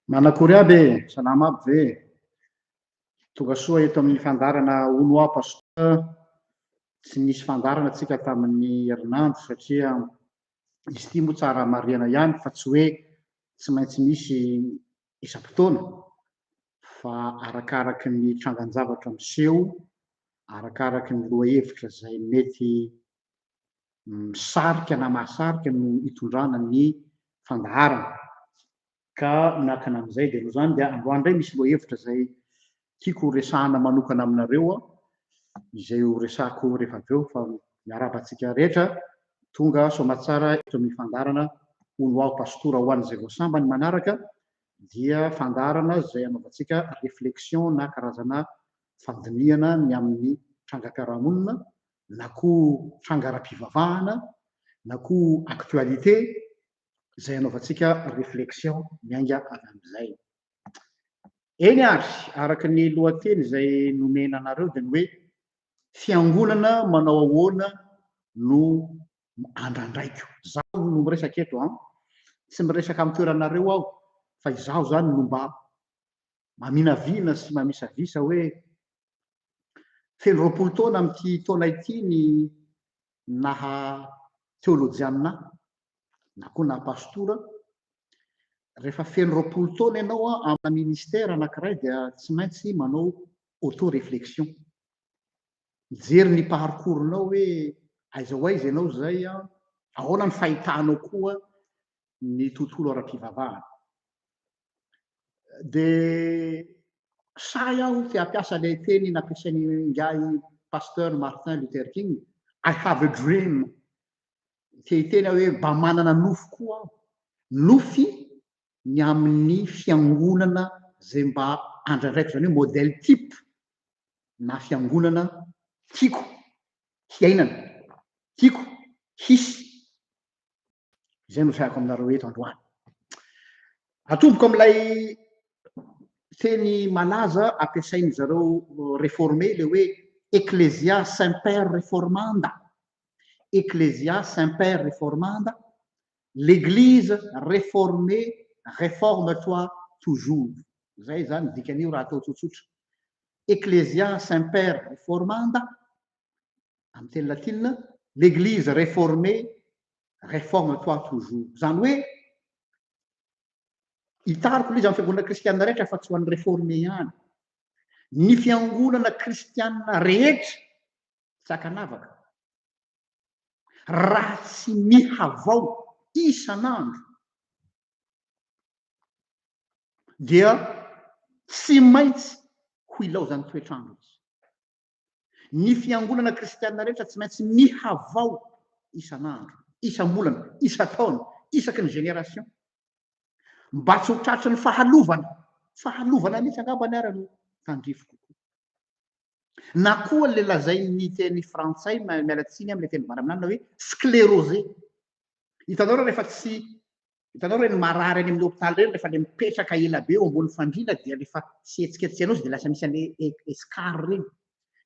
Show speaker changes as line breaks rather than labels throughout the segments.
Manakory aby e, salama aby ve? Tonga soa eto amin'ny fandaharana Hono Aho Pasteur. Tsy nisy fandaharana tsika tamin'ny herinandro satria izy ity moa tsara marihana ihany fa tsy hoe tsy maintsy misy isam-potoana fa arakaraky ny trangan-javatra miseho, arakaraky ny lohahevitra izay mety misarika na mahasarika no itondrana ny fandaharana. Ka miankina amin'izay dia noho izany dia androany indray misy lohahevitra izay tiako ho resahana manokana aminareo izay ho resahako rehefa avy eo fa miarahaba antsika rehetra tonga soamatsara eto amin'ny fandaharana Hono Aho Pastora ho an'izay vao sambany manaraka dia fandaharana izay anaovantsika réflexion na karazana fandinihana ny amin'ny trangam-piarahamonina na koa tranga ara-pivavahana na koa actualité izay anaovantsika réflexion miainga avy amin'izay. Eny ary, araka ny lohateny izay nomena anareo dia ny hoe fiangonana manao ahoana no andrandraiko. Izaho no miresaka eto an. Tsy miresaka amin'ny toeranareo aho fa izaho izany no mba maminavina sy mamisavisa hoe feno 20 taona amin'ity taona ity ny naha teolojianina ahy na koa naha pastora. Rehefa feno 20 taona ianao amina ministère anankiray dia tsy maintsy manao auto réflexion. Mijery ny parcours-nao hoe aiza ho aiza ianao izay, ahoana ny fahitanao koa ny tontolo ara-pivavahana. Dia sahy aho te hampiasa ilay teny nampiasain'ingahy Pasteur Martin Luther King, I have a dream. Te hiteny aho hoe mba manana nofy koa aho. Nofy ny amin'ny fiangonana izay mba andrandraiko, izany hoe modèle type na fiangonana tiako hiainana, tiako hisy. Izay no resahako aminareo eto androany. Atomboko amin'ilay teny malaza ampiasain'ny zareo réformé ilay hoe Ecclesia semper reformanda. Ecclesia semper reformanda, l'église réformée réforme-toi toujours. Izay izany dikan'io raha atao tsotsotra. Ecclesia semper reformanda, amin'ny teny latinina, l'église réformée réforme-toi toujours. Izany hoe hitariko ilay izy amin'ny fiangonana kristianina rehetra fa tsy ho an'ny réformé ihany. Ny fiangonana kristianina rehetra tsy ankanavaka raha tsy mihavao isan'andro dia tsy maintsy ho ilaozan'ny toetr'andro izy. Ny fiangonana kristianina rehetra tsy maintsy mihavao isan'andro, isam-bolana, isan-taona, isaky ny génération. Mba tsy ho tratry ny fahalovana, fahalovana mihitsy angambany ara no tandrify kokoa. Na koa le lazain'ny teny frantsay, miala tsiny amin'ilay teny varaminanina hoe sclérosé. Hitanao rehefa tsy Hitanao ireny marary any amin'ny hopitaly ireny rehefa le mipetraka ela be eo ambony fandriana dia rehefa tsy hetsiketsehanao izy dia lasa misy an'le escar ireny.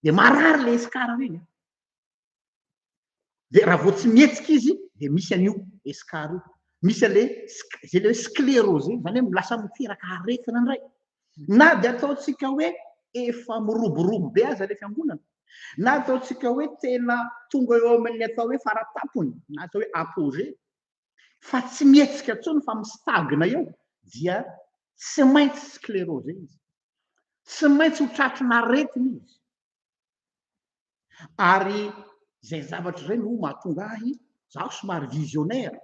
Dia marary le escar ireny. Dia raha vao tsy mihetsika izy dia misy an'io escar io. Misy an'le zay le hoe sclérosé, izany hoe lasa miteraka aretina indray. Na dia ataontsika hoe efa miroborobo be aza le fiangonana, na ataontsika hoe tena tonga eo amin'ny atao hoe faratapony, na atao hoe apogée, fa tsy mihetsika intsony fa mi-stagne eo dia tsy maintsy sclérosé izy. Tsy maintsy ho tratrin'aretina izy. Ary izay zavatra izay no mahatonga ahy, zaho somary visionnaire,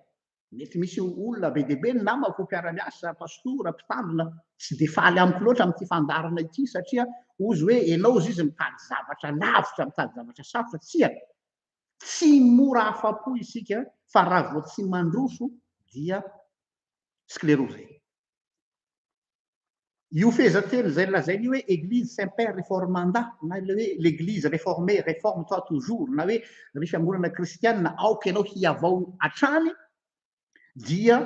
mety misy olona be dia be ny namako, mpiara-miasa, pastora, mpitandrina, tsy dia faly amiko loatra amin'ity fandaharana ity satria hozy hoe enao hozy izy mitady zavatra lavitra, mitady zavatra sarotra. Tsia, Tsy mora afa-po isika fa raha vao tsy mandroso dia sclérosé. Io fehezanteny izay lazainy io hoe Eglise semper reformanda na ilay hoe l'Eglise réformée réforme-toi toujours na hoe ry fiangonana kristianina aoka ianao hihavao hatrany dia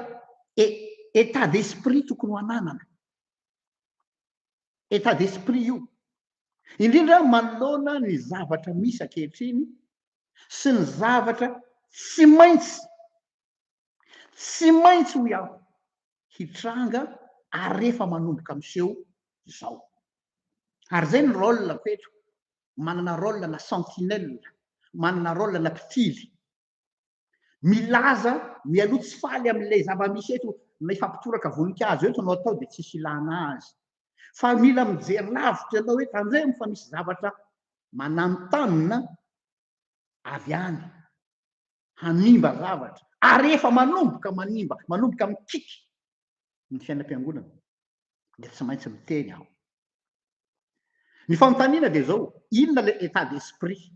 état d'esprit tokony ho ananana. État d'esprit io. Indrindra manoloana ny zavatra misy ankehitriny sy ny zavatra tsy maintsy, tsy maintsy hoy aho, hitranga ary efa manomboka miseho izao. Ary izay ny rôle-ko eto, manana rôle na sentinelle, manana rôle na mpitily. Milaza mialoha tsy faly amin'ilay zava-misy eto, na hifampitoraka voninkazo eto no atao dia tsisy ilana azy. Fa mila mijery lavitra ianao hoe tandremo fa misy zavatra mananontanona avy any. Hanimba zavatra ary efa manomboka manimba, manomboka mikiky ny fiainam-piangonana dia tsy maintsy miteny aho. Ny fanontaniana dia izao, inona ilay état d'esprit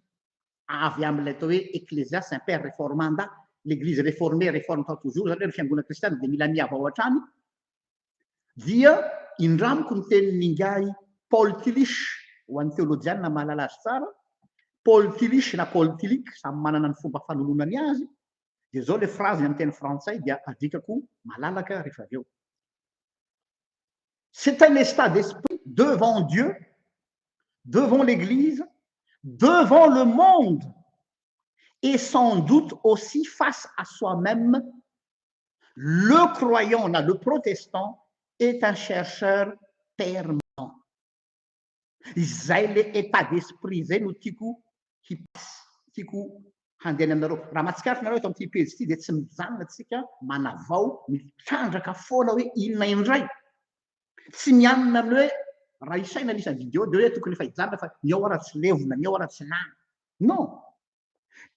avy amin'ilay atao hoe Ecclesia semper reformanda, l'église réformée réforme-toi toujours, izany hoe ny fiangonana kristiana dia mila mihavao hatrany, dia indramiko ny tenin'ingahy Paul Tillich, ho an'ny teolojianina mahalala azy tsara, Paul Tillich na Paul Tillich, samy manana ny fomba fanolonany azy, dia izao ilay phrase-ny amin'ny teny frantsay dia adikako malalaka rehefa avy eo. C'est un état d'esprit devant Dieu, devant l'Église, devant le monde et sans doute aussi face à soi-même Le croyant na le protestant est un chercheur permanent. Izay le état d'esprit izay no tiako hipasse, tiako handehana aminareo. Raha mahatsikaritra nareo eto amin'ity pejy ity dia tsy mijanona tsika manavao, mitrandraka foana hoe inona indray. Tsy mianina amin'ny hoe raha isaina ny isan'ny vidéo dia hoe tokony efa hijanona fa ny ao ara tsy levona, ny ao ara tsy lany. Non.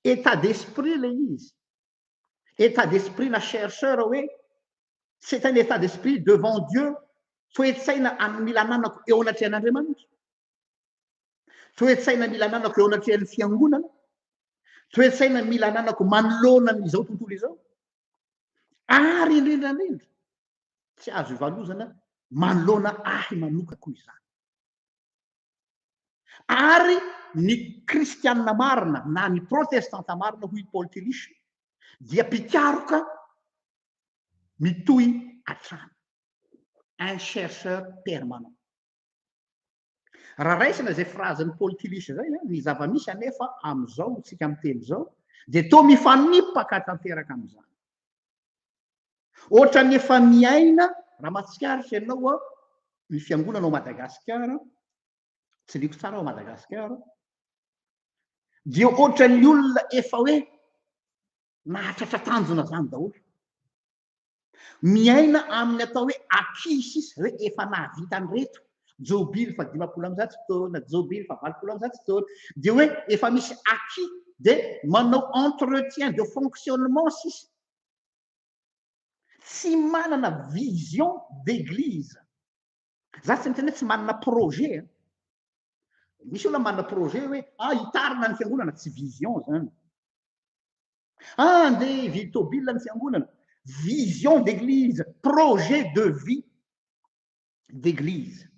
État d'esprit le izy. État d'esprit na chercheur hoe c'est un état d'esprit devant Dieu, toe-tsaina amin'ny mila ananako eo anatrehan'Andriamanitra, toe-tsaina mila ananako eo anatrehan'ny fiangonana, toe-tsaina mila ananako manoloana an'izao tontolo izao, ary indrindra indrindra tsy azo ivalozana manoloana ahy manokana koa izany. Ary ny kristianina marina na ny protestanta marina hoy i Paul Tillich dia mpikaroka mitohy hatrany, un chercheur permanent. Raha raisina izay phrasen'i Paul Tillich izay, ny zava-misy anefa amin'izao tsika miteny izao dia toa mifanipaka tanteraka amin'izany. Ohatran'ny efa miaina, raha mahatsikaritra ianao an, ny fiangonana ao Madagasikara, tsindriko tsara ao Madagasikara, dia ohatran'ny olona efa hoe nahatratra tanjona zany daholo. Miaina amin'ny atao hoe acquis sisa, hoe efa nahavita an'ireto, jobily fa 150 taona, jobily fa 180 taona, dia hoe efa misy acquis, dia manao entretien de fonctionnement sisa. Tsy manana vision d'église. Za tsy miteny hoe tsy manana projet an. Misy olona manana projet hoe ah hitarina ny fiangonana, tsy vision zany. Ah andeha hividy tôbila ny fiangonana, vision d'église, projet de vie d'église.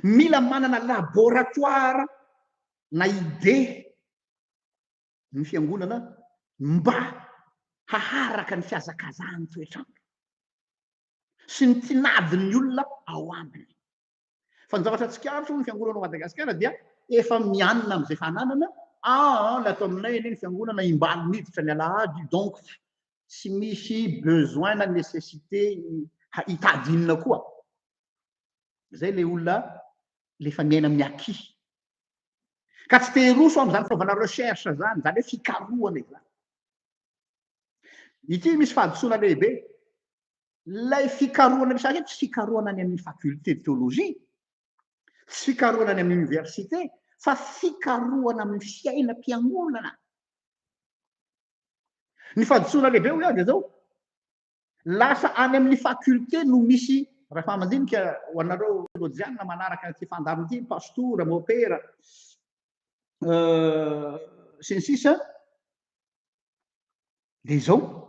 Mila manana laboratoire na idée ny fiangonana mba haharaka ny fihazakazahan'ny toetr'andro sy ny tinadin'ny olona ao aminy. Fa ny zavatra tsikaritro ny fiangonana ao Madagasikara dia efa mianina amin'izay fananana, ah ny ato aminay anie ny fiangonana imbalo miditra ny alahady donc tsy misy besoin na nécessité hitady inona koa. Izay ilay olona le efa miaina amin'ny acquis. Ka tsy te hiroso amin'izany fanaovana recherche izany, izany hoe fikarohana izany. Ity misy fahadisoana lehibe. Ilay fikarohana misy azy tsy fikarohana any amin'ny faculté de théologie, tsy fikarohana any amin'ny université, fa fikarohana amin'ny fiainam-piangonana. Ny fahadisoana lehibe hoy aho dia izao, Lasa any amin'ny faculté no misy, raha mandinika ho anareo teolojianina manaraka ity fandaharana ity, pastora, mopera, sy ny sisa, dia izao,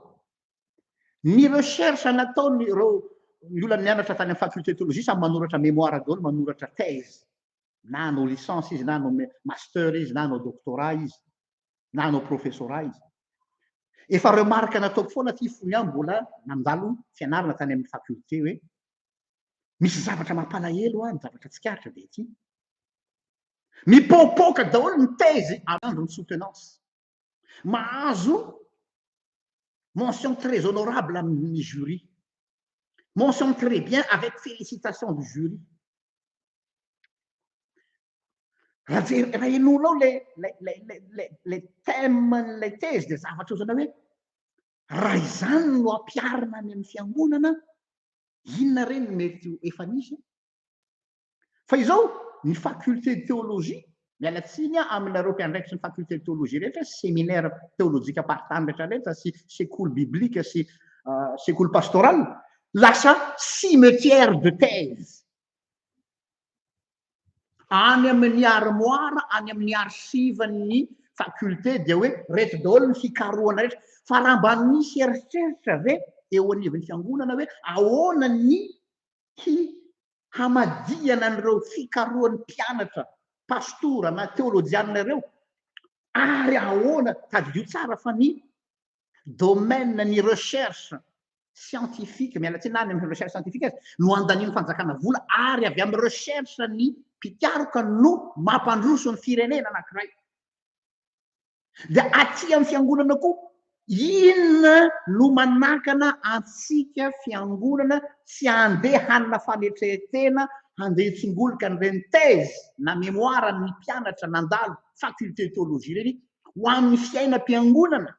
ny recherche nataon'ireo ny olona nianatra tany amin'ny faculté théologie samy manoratra mémoire daholo, manoratra thèse, na hanao licence izy, na hanao master izy, na hanao doctorat izy, na hanao professorat izy. Efa remarque nataoko foana ty fony aho mbola nandalo fianarana tany amin'ny faculté hoe misy zavatra mampalahelo aho, ny zavatra tsikaritra dia ity. Mipoapoaka daholo ny thèse andro ny soutenance. Mahazo mention très honorable amin'ny jury. Mention très bien avec félicitation du jury. Raha jery, raha henoinao le le le le le le thème le thèse dia zavatra ohatrana hoe raha izany no ampiharina any amin'ny fiangonana, inona re no mety ho efa nisy? Fa izao, ny faculté de théologie, miala tsiny aho aminareo mpiandraikitry ny faculté de théologie rehetra, séminaire théologique am-paritany rehetra rehetra sy sekoly biblique sy sekoly pastoral, lasa cimetière de thèse. Any amin'ny armoire, any amin'ny archive-n'ny faculté dia hoe reto daholo ny fikarohana rehetra. Fa raha mba misy eritreritra ve eo anivon'ny fiangonana hoe ahoana ny hi hamadihana an'ireo fikarohan'ny mpianatra, pastora na teolojianina ireo, ary ahoana, tadidio tsara fa ny domaine ny recherche scientifique, miala tsiny na any amin'ny recherche scientifique aza, no andanian'ny fanjakana vola, ary avy amin'ny recherche ny mpikaroka no mampandroso ny firenena anankiray. Dia aty amin'ny fiangonana koa, inona no manakana antsika fiangonana tsy handeha hanana fanetren-tena, handeha hitsingoloka an'ireny thèse na mémoire ny mpianatra nandalo faculté théologie ireny ho amin'ny fiainam-piangonana?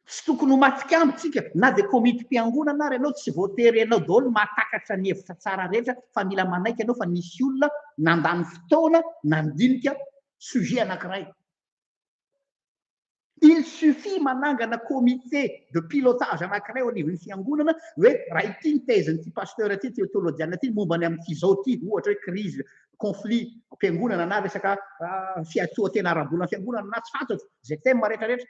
Tsy tokony ho matikambo tsika na dia komitim-piangonana ary ianao, tsy voatery ianao daholo no mahatakatra ny hevitra tsara rehetra fa mila manaiky ianao fa nisy olona nandany fotoana nandinika sujet anankiray. Il suffit manangana comité de pilotage anankiray eo anivon'ny fiangonana hoe raha ity ny thèse-n'ity pasteur ity, ity théologian ity momba ny amin'ity izao ity, ohatra hoe crise, conflit am-piangonana na resaka fiatoan-tena ara-bolan'ny fiangonana na tsy fantatro, izay thème rehetra rehetra.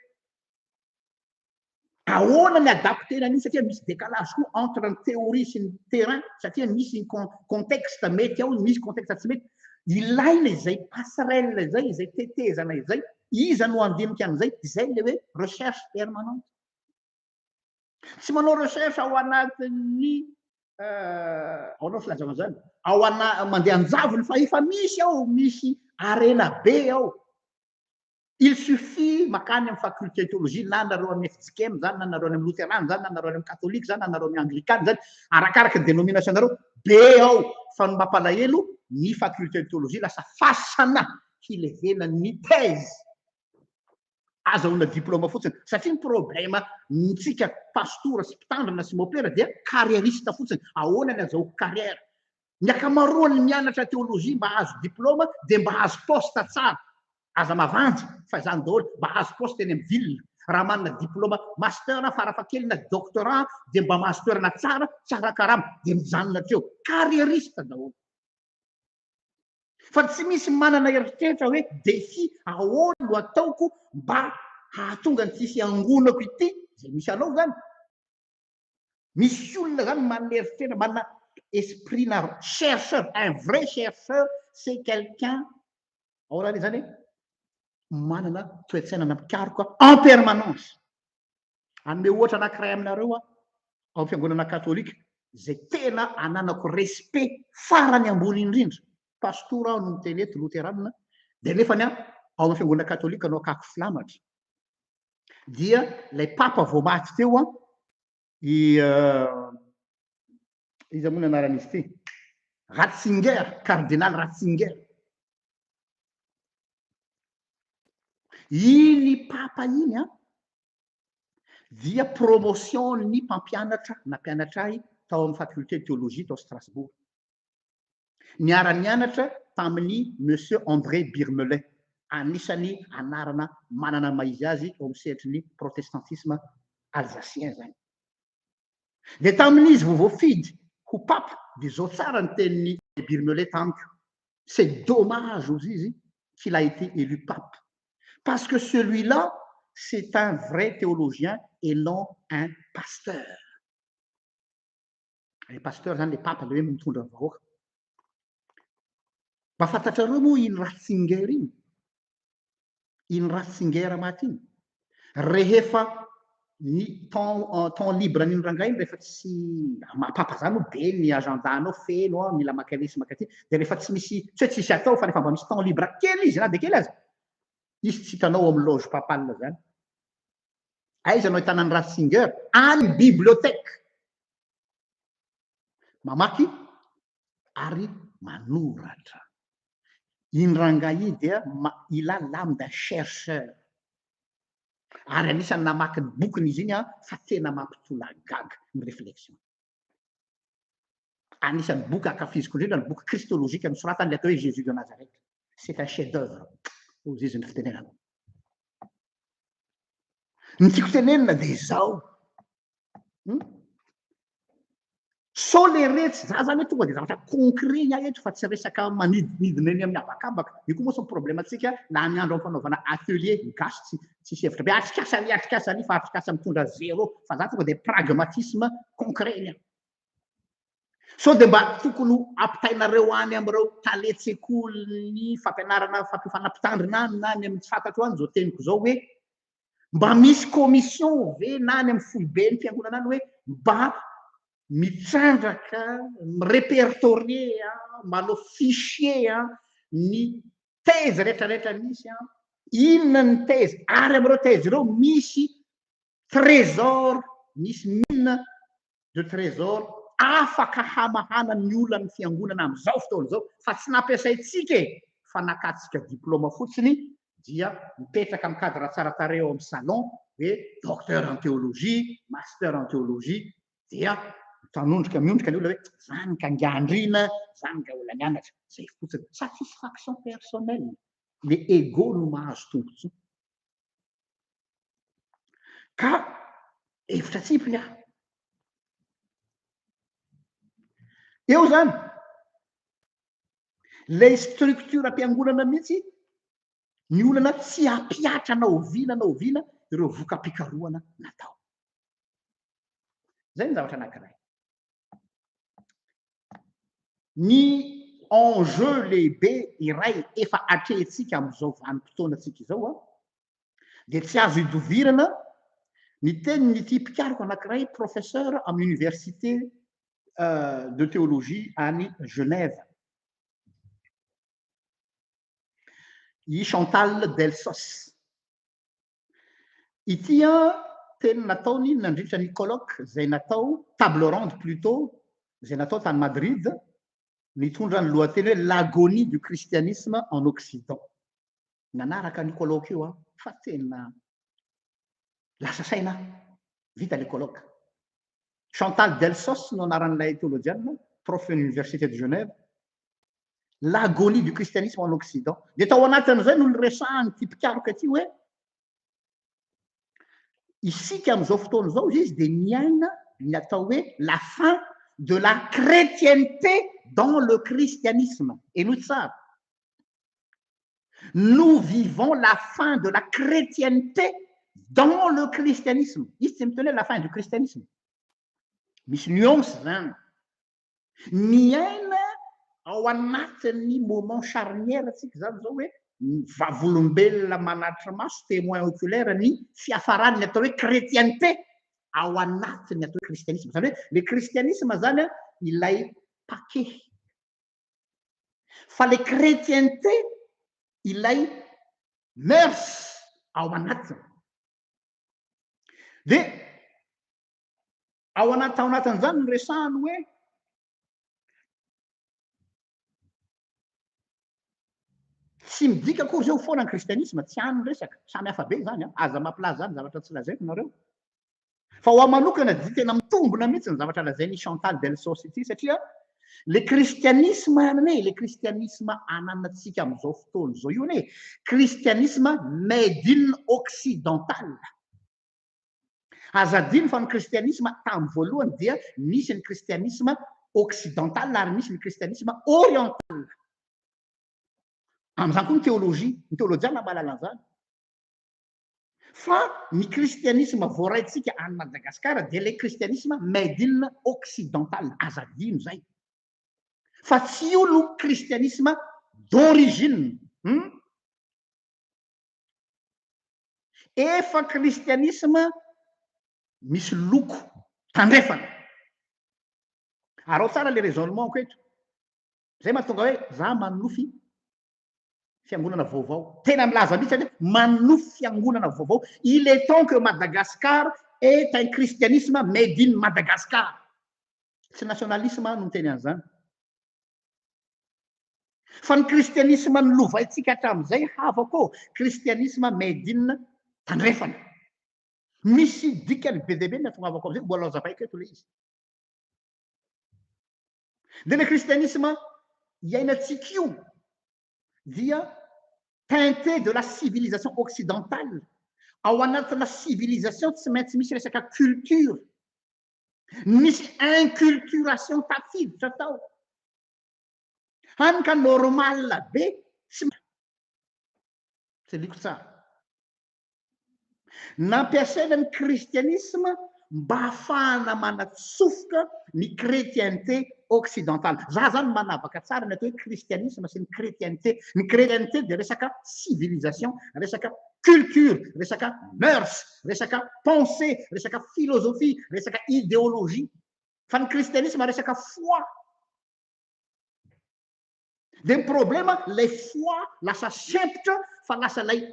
Ahoana ny adapter an'io satria misy décalage koa entre ny théorie sy ny terrain satria misy ny contexte mety ao, misy contexte tsy mety. Ilaina izay passerelle izay, izay tetezana izay. Iza no handinika an'izay? Izay ilay hoe recherche permanente. Tsy manao recherche ao anatin'ny ahoana filazana izany? Ao ana mandeha an-javony fa efa misy ao, misy harena be ao. Il suffit makany amin'ny faculté théologie na nareo amin'ny FJKM zany na nareo any amin'ny loterana zany na nareo any amin'ny katolika zany na nareo amin'ny anglikana zany, arakaraka ny dénomination nareo, be ao. Fa ny mampalahelo, ny faculté de théologie lasa fasana hilevenan'ny thèse, azahoana diplôme fotsiny, satria ny problème ntsika pastora sy mpitandrina sy mopera dia carriériste fotsiny, ahoana ny azahoako carrière. Ny ankamaroan'ny mianatra théologie mba hahazo diplôme dia mba hahazo poste tsara. Aza mavandy fa izany daholo, mba hahazo poste eny amin'ny ville. Raha manana diplôme master farafahakeliny na doctorat dia mba mahazo toerana tsara, tsara karama dia mijanona hatreo. Carriériste daholo. Fa tsy misy manana eritreritra hoe défi ahoana no ataoko mba hahatonga an'ity fiangonako ity, izay misy anao izany. Misy olona zany manana eritreritra, manana esprit na chercheur, un vrai chercheur c'est quelqu'un, ahoana anie zany e? Manana toe-tsaina na mpikaroka en permanence. Hanome ohatra anankiray aminareo aho, ao amin'ny fiangonana katolika, izay tena ananako respect farany ambony indrindra, pastora aho no miteny eto, loterana, dia nefany aho ao amin'ny fiangonana katolika no akako filamatra. Dia ilay papa vao maty teo an, i iza moa ny anaran'izy ity? Ratzinger, cardinal Ratzinger. Iny papa iny an, dia promotion ny mpampianatra nampianatra ahy tao amin'ny faculté de théologie tao Strasbourg. Niara-nianatra tamin'i Monsieur André Birmelet, anisan'ny anarana manana ny maha-izy azy eo amin'ny sehatry ny protestantisme alsacien izany. Dia tamin'izy vao voafidy ho papa, dia izao tsara ny tenin'i Birmelet tamiko, C'est dommage, hozy izy, qu'il a été élu pape, parce que celui-là, c'est un vrai théologien et non un pasteur. Le pasteur zany le papa le hoe mitondra ny vahoaka. Mba fantatrareo moa iny Ratzinger iny? Iny Ratzinger maty iny? Rehefa ny temps temps libre an'iny rangahy iny rehefa tsy maha papa zany moa be ny agenda anao feno an, mila maka ery sy maka aty, dia rehefa tsy misy, tsy hoe tsisy atao fa rehefa mba misy temps libre kely izy na dia kely aza, izy tsy hitanao ao amin'ny loge papale zany. Aiza no ahitana an'i Ratzinger? Any bibliothèque. Mamaky ary manoratra. Iny rangahy iny dia il a l'âme d'un chercheur. Ary anisan'ny namaky ny bokiny izy iny aho fa tena mampitolagaga ny réflexion. Anisan'ny boky ankafiziko indrindra ny boky christologique nosoratany ilay atao hoe Jésus de Nazareth. C'est un chef d'œuvre, hoy izy ny fitenenana. Ny tiako tenenina dia izao. Sao le retsy, za zany hoe tonga dia zavatra concret ny ahy eto fa tsy resaka manidinidina eny amin'ny habakabaka. Io koa moa sao problème antsika lany andro amin'ny fanaovana atelier, ny gasy tsy tsisy hevitra be, atrikasa ary atrikasa ary fa atrikasa mitondra zéro, fa za tonga dia pragmatisme concret ny ahy. Sao dia mba tokony ho ampitainareo any amin'ireo talen-tsekolin'ny fampianarana fampiofana mpitandrina any na any amin'ny tsy fantatro any izao teniko izao hoe Mba misy commission ve na any amin'ny foiben'ny fiangonana any hoe mba mitrandraka, mi-repertorier, manao fichier ny thèse rehetrarehetra misy, inona ny thèse, ary amin'ireo thèse ireo misy trésor, misy mine de trésor afaka hamahana ny olan'ny fiangonana amin'izao fotoana izao fa tsy nampiasaintsika e fa nakatsika diplôme fotsiny dia mipetraka amin'ny cadre tsara tarehy ao amin'ny salon hoe docteur en théologie, master en théologie dia mitanondrika miondrika ny olona hoe zany ka ngiandriana, zany nga olona nianatra, zay fotsiny. Satisfaction personnelle, le ego no mahazo tombontsoa. Ka hevitra tsipiny aho. Eo zany, lay structure am-piangonana mihitsy, ny olana tsy hampihatra na oviana na oviana ireo voka-pikarohana natao. Zay ny zavatra anankiray. Ny enjeu lehibe iray efa atrehintsika amin'izao vanim-potoanantsika izao an, dia tsy azo idovirana ny tenin'ity mpikaroka anankiray professeur amin'ny université de théologie any Genève, i Chantal Delsauce. Ity teny nataony nandritra ny colloque izay natao, table ronde plutôt, izay natao tany Madrid, nitondra ny lohateny hoe L'agonie du christianisme en Occident. Nanaraka an'io colloque io aho fa tena lasa saina aho, vita ilay colloque. Chantal Delsauce no anaran'ilay teolojiana, prof eny université de Genève. L'agonie du christianisme en Occident. Dia tao anatin'izay no niresahan'ity mpikaroka ity hoe isika amin'izao fotoana izao izy dia miaina ny atao hoe la fin de la chrétienté dans le christianisme. Henoy tsara. Nous vivons la fin de la chrétienté dans le christianisme. Izy tsy miteny hoe la fin du christianisme. Misy nuance zany. Miaina ao anatin'ny moment charnière tsika zany zao hoe vavolombelona manatri-maso, témoin oculaire ny fiafaran'ny atao hoe chrétienté ao anatin'ny atao hoe christianisme. Zany hoe le christianisme zany an ilay paquet. Fa le chrétienté ilay mœurs ao anatiny. Dia Ao anaty ao anatin'izany no resahany hoe tsy midika akory izay ho foana ny kristianisma, tsy any ny resaka, samy hafa be izany an, aza mampilaza izany zavatra tsy lazaiko nareo. Fa ho ahy manokana dia tena mitombina mihitsy ny zavatra lazain'i Chantal Delsauce ity satria le kristianisma anie, le kristianisma ananantsika amin'izao fotoana izao io anie, kristianisma made in occidental. Aza adino fa ny kristianisma tamin'ny voalohany dia nisy ny kristianisma occidental ary nisy ny kristianisma oriental. Amin'izany koa ny teolojia, ny teolojiana mahalala an'izany. Fa ny kristianisma voaraintsika any Madagasikara dia ilay kristianisma made in occidental, aza adino izay. Fa tsy io no kristianisma d'origine. Hum? Efa kristianisma misy loko tandrefana. Araho tsara le raisonnement-ko eto. Zay mahatonga hoe za manonofy fiangonana vaovao. Tena milaza mihitsy hoe manonofy fiangonana vaovao. Il est temps que Madagascar est un christianisme made in Madagascar. Tsy nationalisme aho no miteny an'izany. Fa ny kristianisma nolovaintsika hatramin'izay havako ô, kristianisma made in tandrefana. Misy dikany be dia be ny atongavako amin'izay, mbola hazavaiko eto ilay izy. Dia ilay kristianisma iainantsika io dia teinté de la civilisation occidentale, ao anatina civilisation tsy maintsy misy resaka culture, nisy inculturation tafiditra tao, hany ka normal be tsy Tsindriko tsara. Nampiasaina ny kristianisma mba hahafahana manatsofoka ny chrétienté occidentale. Za zany manavaka tsara ny atao hoe kristianisma sy ny chrétienté. Ny chrétienté dia resaka civilisation, resaka culture, resaka mœurs, resaka pensée, resaka philosophie, resaka idéologie. Fa ny kristianisma resaka foi. Dia ny problema ilay foi lasa sempotra fa lasa ilay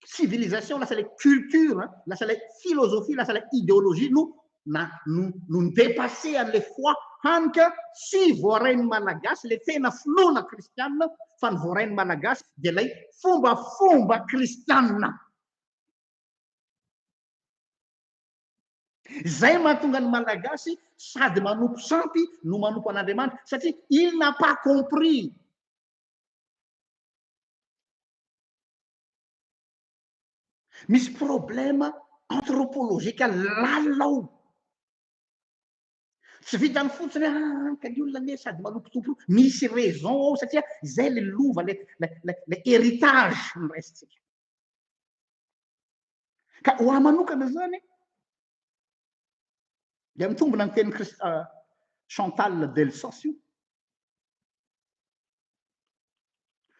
civilisation, lasa ilay culture, lasa ilay philosophie, lasa ilay idéologie no na no no ni-depasser an'ilay foi hany ka tsy voarain'ny Malagasy ilay tena finoana kristiana fa ny voarain'ny Malagasy dia ilay fombafomba kristiana. Izay mahatonga ny Malagasy sady manompo sampy no manompo an'Andriamanitra satria il n'a pas compris. Misy problème anthropologique lalina ao. Tsy vitan'ny fotsiny hoe ah, ka ny olona anie sady manompo tompo. Misy raison ao satria izay le lova, le, le, le, le héritage noraisintsika. Ka ho ahy manokana zany dia mitombina ny tenin'i Christ, euh, Chantal Delsos io.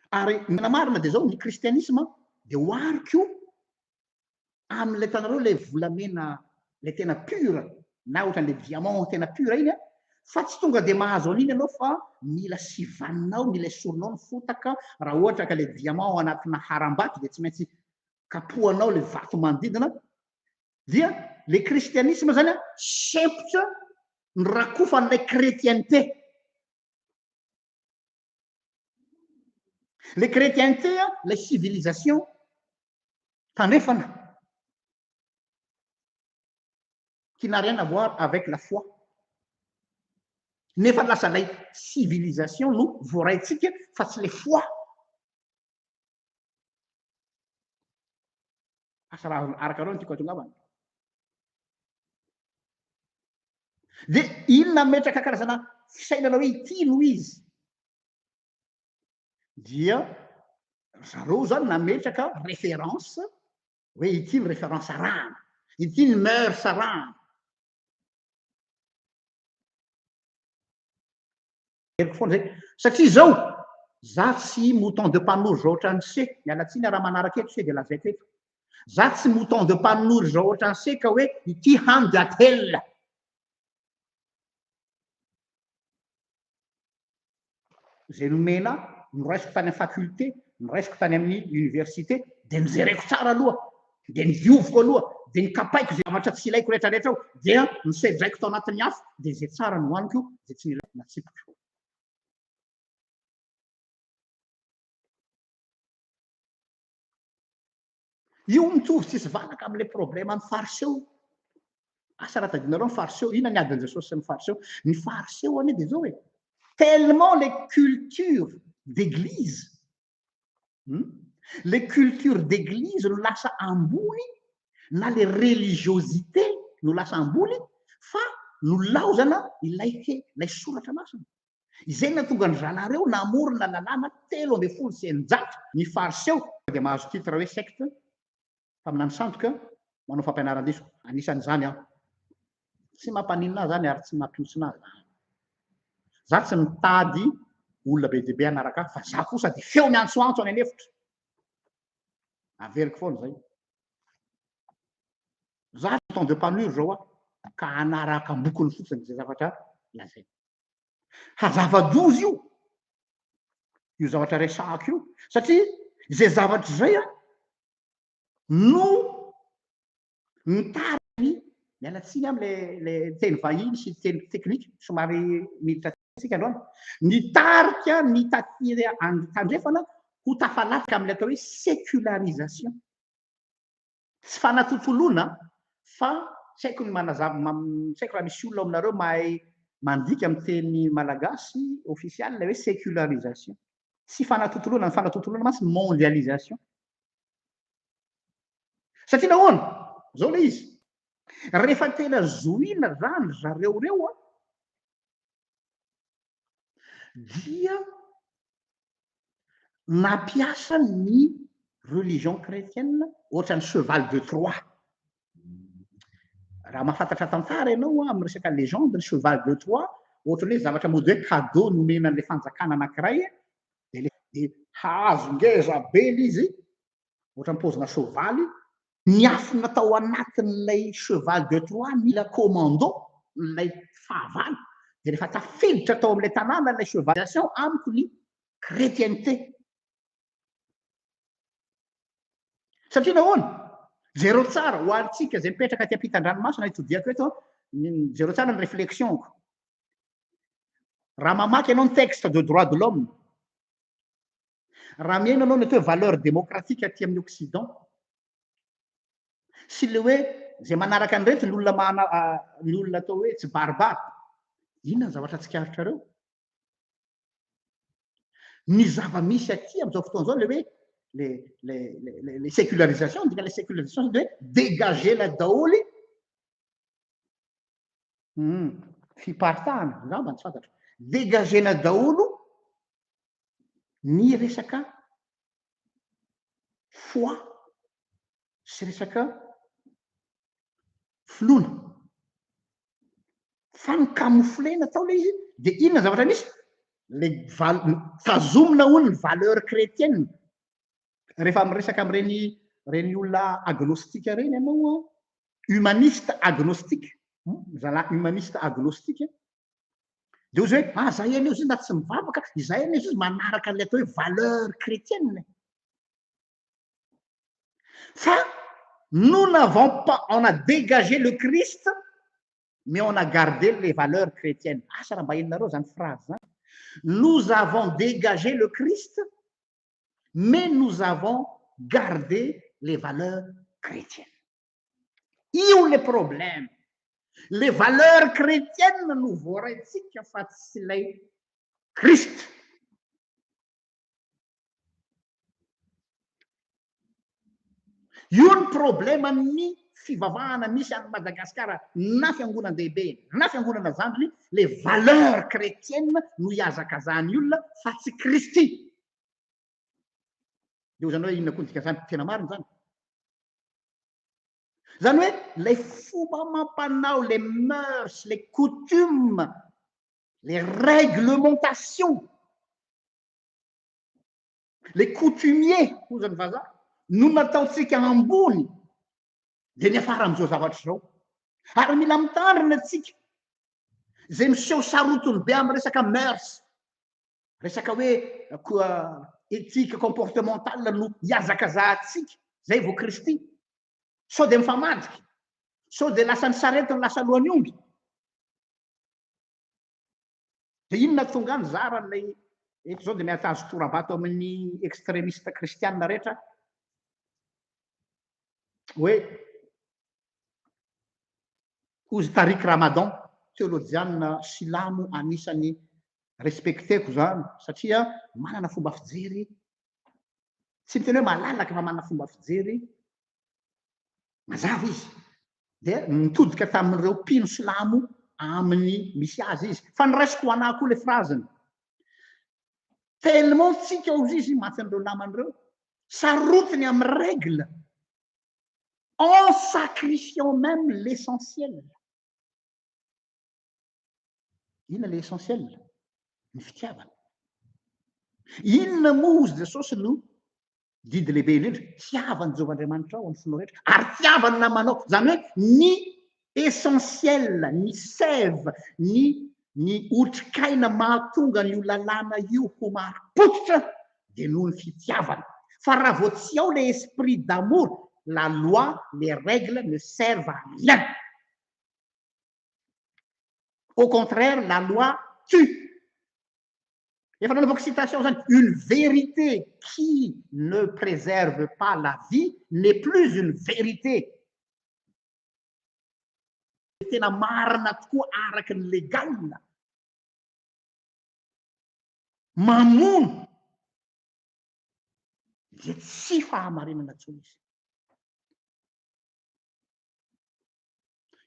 Ary ny tena marina dia zao, ny kristianisma dia ohariko amin'ilay hitanareo ilay volamena ilay tena pure na ohatran'ilay diamant tena pure iny a, fa tsy tonga dia mahazo an'iny ianao fa mila sivaninao, mila esorinao ny fotaka, raha ohatra ka ilay diamant ao anatina harambato dia tsy maintsy kapohanao le vato manodidina dia le kristianisme zany a sempotra ny rakofan'ilay chrétienté le chrétienté a lay civilisation tandrefana qui n'a rien à voir avec la foi nefa lasa lay civilisation no voaraintsika fa tsy le foi. Asa raha arakareo ny tiako hatongavana. Dia inona nametraka karazana fisainana hoe ity no izy? Dia zareo zany nametraka référence hoe ity ny référence arahana, ity ny mœurs arahana. Heriko foana zay. Satria zao, za tsy mouton de Panurge ohatran'ny se, miala tsiny raha manaraka eto se dia lazaiko eto. Za tsy mouton de Panurge ohatran'ny se ka hoe ity hano dia atelina. Izay nomena ahy, noraisiko tany amin'ny faculté, noraisiko tany amin'ny université, dia nojereko tsara aloha, dia nodioviko aloha, dia nokapaiko izay zavatra tsy ilaiko rehetrarehetra ao, dia nosedraiko tao anatin'ny afo, dia izay tsara nohaniko, izay tsy nilaiko natsipiko. Io mitovy tsisy valaka amin'ilay problème an'ny fariseo. Asa raha tadidinareo ny fariseo, inona ny adin'i Jesosy sy ny fariseo? Ny fariseo anie dia izao e, tellement les cultures d'église, les cultures d'église no lasa ambony na les religiosité no lasa ambony fa nolaozana ilay he, ilay soratra masina. Izay nahatonga an-dry zalahy ireo namorona lalàna 613 ny fariseo dia mahazo titre hoe secte. Mpaminany sandoka manao fampianaran-diso. Anisan'izany aho. Tsy mampaninona ahy izany ary tsy mampihontsina ahy izany. Za tsy mitady olona be dia be hanaraka ahy fa za kosa dia feo miantsoantso any an'efitra. Averiko foana izay. Za temps de panure zao aho ka hanaraka ambokony fotsiny izay zavatra lazainy. Hazava-doza io, io zavatra resahako io, satria izay zavatra izay a no mitarika ny, miala tsiny aho amle le teny vahiny sy teny teknika somary miditra tsika androany, nitarika ny taty tandrefana ho tafalatsaka amin'ilay atao hoe sécularisation. Tsy fanatontoloana fa tsy haiko ny manazava, tsy haiko raha misy olona ao aminareo mahay mandika amin'ny teny malagasy ofisialy ilay hoe sécularisation. Tsy fanatontoloana, ny fanatontoloana mantsy mondialisation. Satria nahoana? Izao ilay izy. Rehefa tena zohina izany zareo ireo an, dia nampiasa ny religion chrétienne ohatran'ny cheval de Troie. Raha mahafantatra tantara ianao amin'ny resaka légende, ny cheval de Troie ohatran'ny hoe zavatra mody hoe cadeau nomena an'ilay fanjakana anankiray dia le dia hahazo ngeza be ilay izy ohatran'ny paozina soavaly, niafina tao anatin'ilay cheval de Troie ny commando, ilay fahavalo, dia rehefa tafiditra tao amin'ilay tanàna ilay cheval amiko ny chrétienté. Satria nahoana? Jereo tsara, ho antsika izay mipetraka aty ampitan-dranomasina, itodihako eto, jereo tsara ny réflexion-ko. Raha mamaky ianao ny texte de droit de l'homme, Raha mihaino anao ny atao hoe valeur démocratique aty amin'ny Occident sy le hoe izay manaraka an'ireto ny olona mana ny olona atao hoe tsy barbare, inona ny zavatra tsikaritrareo? Ny zava-misy aty amin'izao fotoana izao le hoe le le le le sécularisation, ny dikan'ilay sécularisation de hoe dégager-na daholo hum fiparitahana angamba tsy fantatro, dégager-na daholo ny resaka foi sy resaka finoana fa ny camoufler-na tao le izy de inona zavatra misy le val- tazomina hono ny valeur chrétienne rehefa miresaka amin'ireny reny olona agnostique reny ianao an humaniste agnostique zalahy humaniste agnostique Dia hozy hoe, ah, zahay anie hozy na tsy mivavaka, izahay anie hozy manaraka an'ilay atao hoe valeur chrétienne. Fa nous n'avons pas, on a dégagé le Christ, mais on a gardé les valeurs chrétiennes. Asa raha mba henonareo zany phrase zany. Nous avons dégagé le Christ, mais nous avons gardé les valeurs chrétiennes. Io le problème. Le valeur chrétienne no voaraintsika fa tsy ilay Christ. Io ny problème-n'ny fivavahana misy any Madagasikara na fiangonan-dehibe na fiangonana zandriny, le valeur chrétienne no ihazakazahan'ny olona fa tsy Kristy. Dia ho zany hoe inona koa ny dikan'izany? Tena marina izany. Izany hoe ilay fomba amam-panao, les mœurs, les coutumes, les réglementations, les coutumiers, hoy ny vazaha, no nataontsika ambony dia niafara amin'izao zavatra izao. Ary mila mitandrina antsika izay miseho sarotiny be amin'ny resaka mœurs, Resaka hoe éthique comportementale no ihazakazahantsika, zay vao Kristy. Sao dia mifamadika, sao dia lasa ny sarety no lasa lohan'ny omby. Dia inona tonga any zara ilay eto zao dia miatazo tora-bato amin'ny extrémiste kristianina rehetra hoe hozy Tariq Ramadan, teolojianina silamo anisan'ny respecteko zany satria manana fomba fijery tsy miteny hoe malalaka fa manana fomba fijery mazava izy dia nitodika tamin'ireo mpino silamo amin'ny misy azy izy fa niraisiko ho anah koa le phrase-ny tellement tsika ozy izy mantsy an'ireo namany ireo sarotiny amin'ny règle. En sacrifiant même l'essentiel. Inona le essentiel? Ny fitiavana. Inona moa hozy Jesosy no didy lehibe indrindra? Tiava an'i Jehovah Andriamanitrao amin'ny fonao rehetra ary tiava ny namanao. Izany hoe ny essentiel, ny sève, ny ny otrikaina mahatonga an'io lalàna io ho marim-pototra dia noho ny fitiavana. Fa raha vao tsy ao le esprit d'amour, la loi, les règles ne servent à rien. Au contraire, la loi tue. Efa nanaovako citation zany, une vérité qui ne préserve pas la vie n'est plus une vérité. Tena marina tokoa araka ny légal. Mamono dia tsy fahamarinana intsony izy.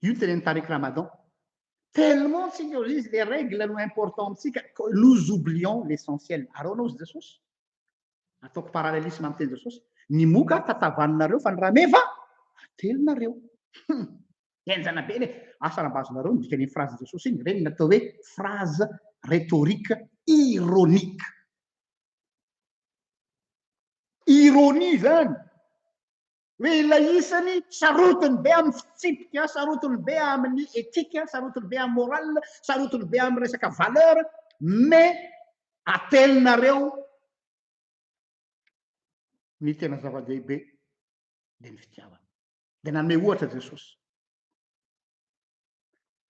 Io ny tenenin'i Tariq Ramadan. Tellement tsika ozy izy les règles no important amintsika que nous oublions l'essentiel. Ary ahoana ozy Jesosy? Ataoko parallélisme amin'ny teny Jesosy. Ny moka tatavaninareo fa ny rameva atelinareo. Hum. Henjana be le. Asa raha mba azonareo ny dikan'iny phrase Jesosy iny. Ireny natao hoe phrase rhétorique ironique. Ironie zany. Hoe ilay isany sarotiny be amin'ny fitsipika, sarotiny be amin'ny éthique, sarotiny be amin'ny morale, sarotiny be amin'ny resaka valeur, mais atelinareo ny tena zava-dehibe dia ny fitiavana. Dia nanome ohatra Jesosy.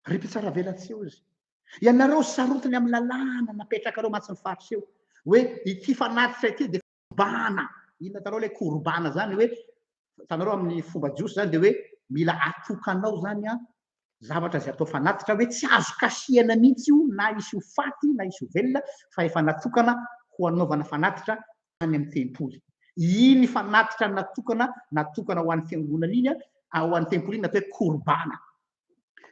Ry mpitsaravelatsihy hoy izy, ianareo sarotiny amin'ny lalàna napetrakareo mantsy ny Fariseo, hoe ity fanatitra ity dia Korbana. Inona hitanao ilay korbana zany hoe hitanareo amin'ny fomba jiosy zany dia hoe mila atokanao zany an zavatra izay atao fanatitra hoe tsy azo kasihana mihitsy io na hisy ho faty na hisy ho velona fa efa natokana ho anaovana fanatitra any amin'ny tempoly. Iny fanatitra natokana natokana ho an'ny fiangonana iny an, ho an'ny tempoly iny atao hoe korbana.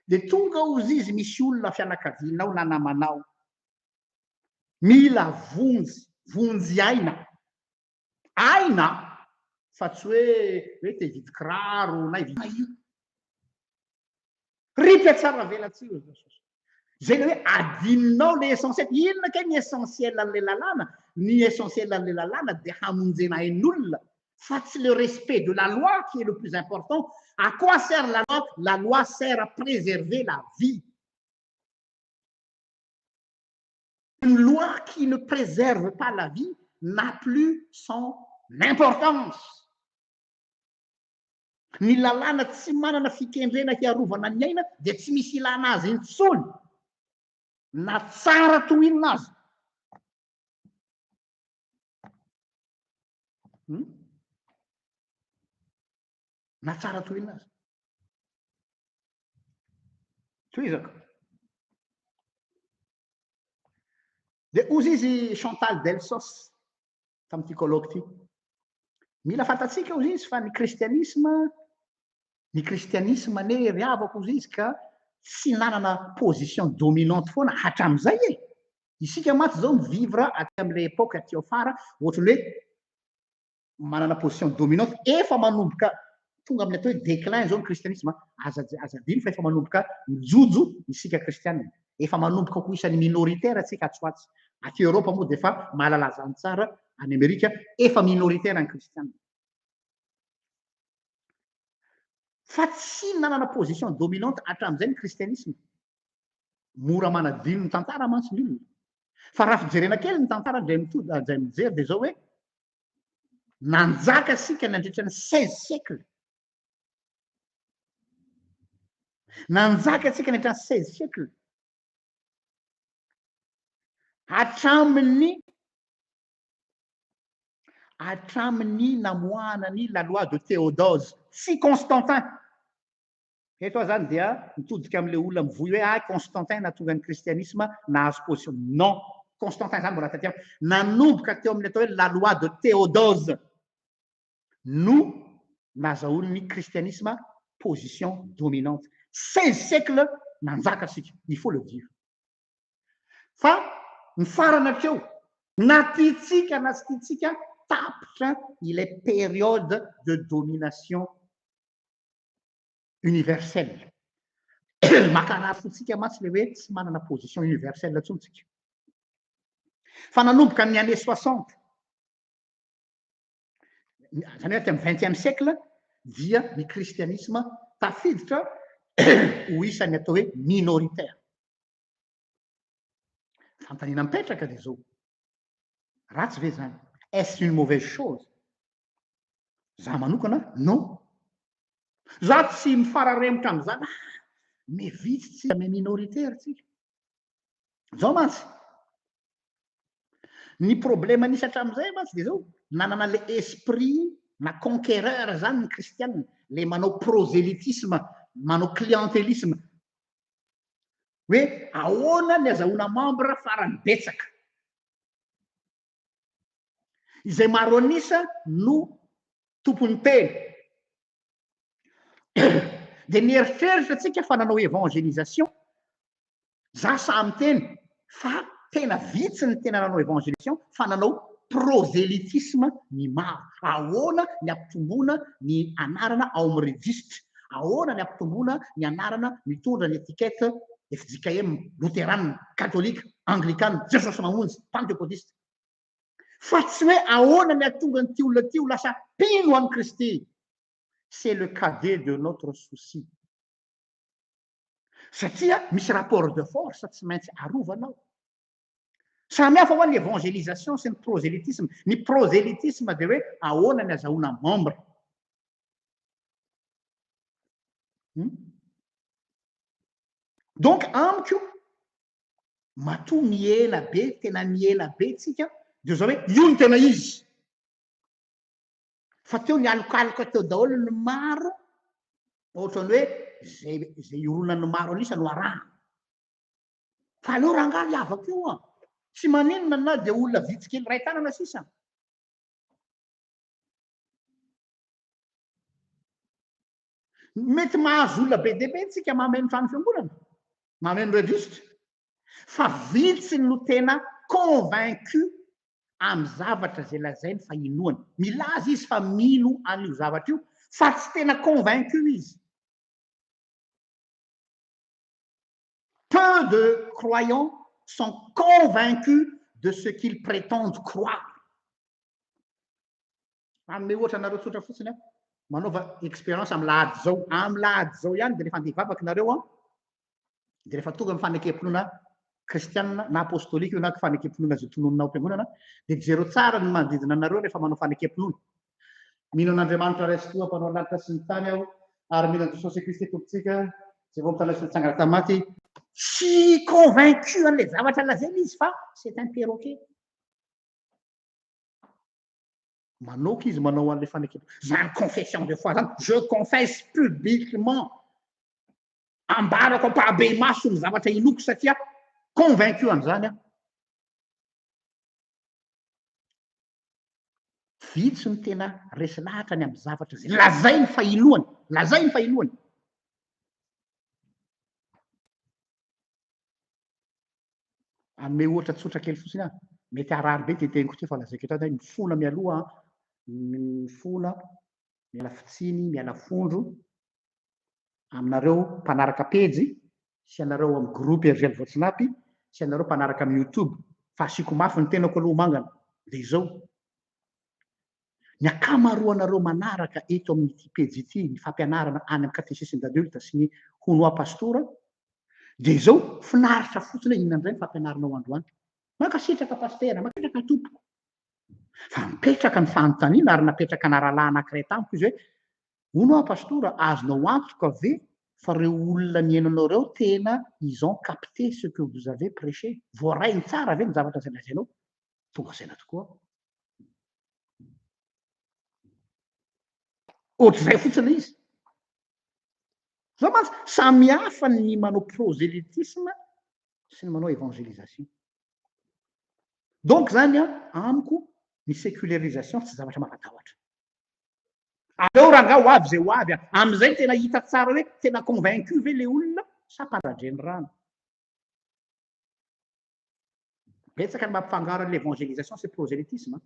Dia tonga hozy izy misy olona fianakavianao na namanao Mila vonjy, vonjy aina. Aina fa tsy hoe hoe te hividy kiraro na hividy io. Ry mpihatsaravelatsihy hoy Jesosy. Izay le hoe adinonao le essentiel. Inona kay ny essentiel an'ilay lalàna? Ny essentiel an'ilay lalàna dia hamonjena ain'olona fa tsy le respect de la loi qui est le plus important. À quoi sert la loi? La loi sert à préserver la vie. Une loi qui ne préserve pas la vie n'a plus son importance. Ny lalàna tsy manana fikendrena hiarovana ny aina dia tsy misy ilana azy intsony, na tsara toy inona aza. Hmm? Na tsara toy inona aza. Tohizako. Dia hozy izy Chantal Delsos tamin'ity colloque ity. Mila fantatsika hozy izy fa ny kristianisma, ny kristianisma anie ry havako hozy izy ka tsy nanana position dominante foana hatramin'izay e. Isika mantsy izao mi-vivre aty amin'ilay époque aty afara ohatran'ny hoe manana position dominante, efa manomboka tonga amin'ny atao hoe déclin izao ny kristianisma, aza aza adino fa efa manomboka mijojo isika kristianina, efa manomboka ho isan'ny minoritaire tsika atsy ho atsy, aty Europe moa dia efa mahalala izany tsara, any Amerika efa minoritaire ny kristianina. Fa tsy nanana position dominante hatramin'izay ny kristianisma. Mora manadino ny tantara mantsy ny olona. Fa raha fijerena kely ny tantara indray mitody, indray mijery dia izao hoe Nanjaka isika nandritra ny seize siècle. Nanjaka isika nandritra ny seize siècle. Hatramin'ny hatramin'ny namoahana ny la loi de Théodose, tsy Constantin. Eto aho zany dia mitodika amin'ilay olona mivoy hoe ah Constantin nahatonga ny kristianisma nahazo position. Non, Constantin zany mbola taty aoriana. Nanomboka teo amin'ny atao hoe la loi de Théodose no nazahoan'ny kristianisma position dominante. Seize siècles nanjaka isika, il faut le dire. Fa nifarana hatreo, na tiantsika na tsy tiantsika, tapitra ilay période de domination. Universel. Mankarary fontsika mantsy le hoe tsy manana position universelle intsony tsika. Fa nanomboka ny année 60, zany hoe aty amin'ny vingtième siècle, dia ny kristianisma tafiditra ho isan'ny atao hoe minoritaire. Fanontaniana mipetraka dia zao, ratsy ve zany? Est-ce une mauvaise chose? Za manokana non. Za tsy mifararemotra amin'izany, ah, mais vitsy tsika, mais minoritaire tsika. Zao mantsy, ny problème nisy hatramin'izay mantsy dia zao, nanana le esprit na conquéreur zany ny kristianina, le manao prosélytisme, manao clientélisme, hoe ahoana ny azahoana membre farany betsaka. Izay maro an'isa no tompon'ny teny. Dia nieritreritra tsika fa nanao évangélisation, za sahy miteny fa tena vitsy ny tena nanao évangélisation fa nanao prosélytisme ny maro. Ahoana ny ampitomboana ny anarana ao amin'ny registre? Ahoana ny ampitomboana ny anarana mitondra ny étiquette fjkm, loterana, katolika, anglikana, Jesosy Mamonjy, pantekotista? Fa tsy hoe ahoana ny hahatonga an'ity olona ity ho lasa mpino an'i Kristy. C'est le cadet de notre souci. Satria misy rapport de force tsy maintsy arovana ao. Samy hafa hoa ny évangélisation sy ny prosélytisme. Ny prosélytisme dia hoe ahoana ny azahoana membre. Donc amiko matoa mihena be, tena mihena be tsika, dia zao hoe io no tena izy. Fa teo nialokaloka teo daholo ny maro, ohatran'ny hoe zay zay ironan'ny maro an'isa no arahana. Fa aleo rangahy hiavaka eo an. Tsy maninona na dia olona vitsy kely iray tanana sisa. Mety mahazo olona be dia be tsika mameno trano fiangonana, mameno registre, fa vitsy no tena convaincu amin'ny zavatra izay lazainy fa inoany. Milaza izy fa mino an'io zavatra io, fa tsy tena convaincu izy. Peu de croyants sont convaincus de ce qu'ils prétendent croire. Hanome ohatra anareo tsotra fotsiny aho. Manaova expérience amin'ny lahady izao. Amin'ny lahady izao ihany dia rehefa handeha hivavaka nareo an, dia rehefa tonga amin'ny fanekem-pinoana kristianina na apostolika io na fanekem-pinoana izay tononina ao am-piangonana, dia jereo tsara ny manodidina anareo rehefa manao fanekem-pinoana. Mino an'Andriamanitra Ray Tsitoha Mpanao lanitra sy ny tany aho, ary mino an'i Jesosy Kristy Tompontsika, izay vao mitana sy nitsangana tamin'ny maty. Tsy convaincu an'ilay zavatra lazainy izy fa c'est un perroquet. Manoaka izy manao an'ilay fanekena. Zany confession de foi zany, je confesse publiquement. Ambarako ampahabemaso ny zavatra inoako satria convaincu an'izany aho. Vitsy ny tena resy lahatra ny amin'ny zavatra izay lazainy fa inoany, lazainy fa inoany. Hanome ohatra tsotra kely fotsiny aho. Mety harary be ity teniko ity fa lazaiko eto hoe mifona mialoha aho, mifona, miala fitsiny, miala fondro aminareo mpanaraka pejy sy anareo ao amin'ny groupe RGL Voatsinapy sy anareo mpanaraka amin'ny YouTube fa asiako mafy ny tenako aloha mangana dia izao, ny ankamaroanareo manaraka eto amin'ity pejy ity ny fampianarana any amin'ny catéchisme d'adulte sy ny hono aho pastora dia izao, finaritra fotsiny hoe inona indray ny fampianaranao androany. Mankasitraka pasitera, mankasitraka tompoko. Fa mipetraka ny fanontaniana ary napetraka ana rahalahy anankiray tamiko izy hoe hono aho pastora, azonao antoka ve fa ireo olona nihaino anao ireo tena ils ont capté ce que vous avez prêché? Voarainy tsara ve ny zavatra izay lazainao? Tonga saina tokoa aho. Ohatr'izay fotsiny ilay izy. Zao mantsy, samy hafa ny manao prosélytisme sy ny manao évangélisation. Donc zany an, amiko ny sécularisation tsy zavatra mampatahotra. Aleo rangaha ho avy izay ho avy an, amin'izay tena hita tsara hoe tena convaincu ve le olona sa mpanadrenirano. Betsaka ny mampifangaro an'ilay évangélisation sy prosélytisme.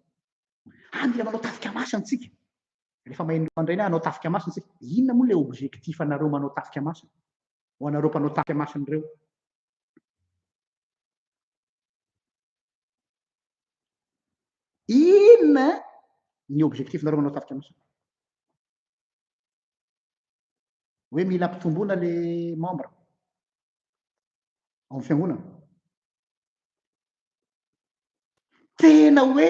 Ah, mila manao tafika masina tsika. Rehefa maheno an'ireny hoe hanao tafika masina isika, inona moa ilay objectif anareo manao tafika masina? Ho anareo mpanao tafika masina ireo. Inona ny objectif nareo manao tafika masina? Hoe mila ampitomboana le membre ao amin'ny fiangonana. Tena hoe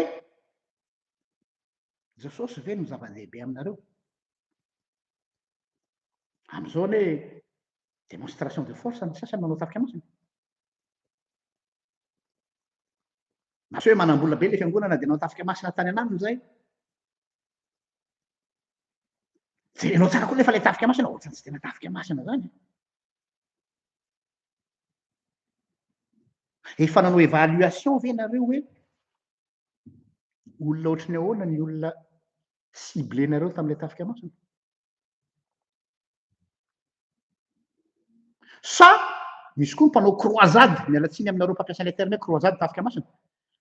Jesosy ve no zava-dehibe aminareo? Amin'izao anie démonstration de force ny sasany manao tafika masina. Na tsy hoe manam-bola be le fiangonana dia nanao tafika masina tany an'anona izay. Jerenao tsara koa nefa ilay tafika masina, ohatran'ny tsy tena tafika masina zany. Efa nanao évaluation ve nareo hoe olona ohatry ny ahoana ny olona ciblé-nareo tamin'ilay tafika masina? Sa misy koa ny mpanao croisade, miala tsiny aminareo mpampiasa ilay terme hoe croisade tafika masina.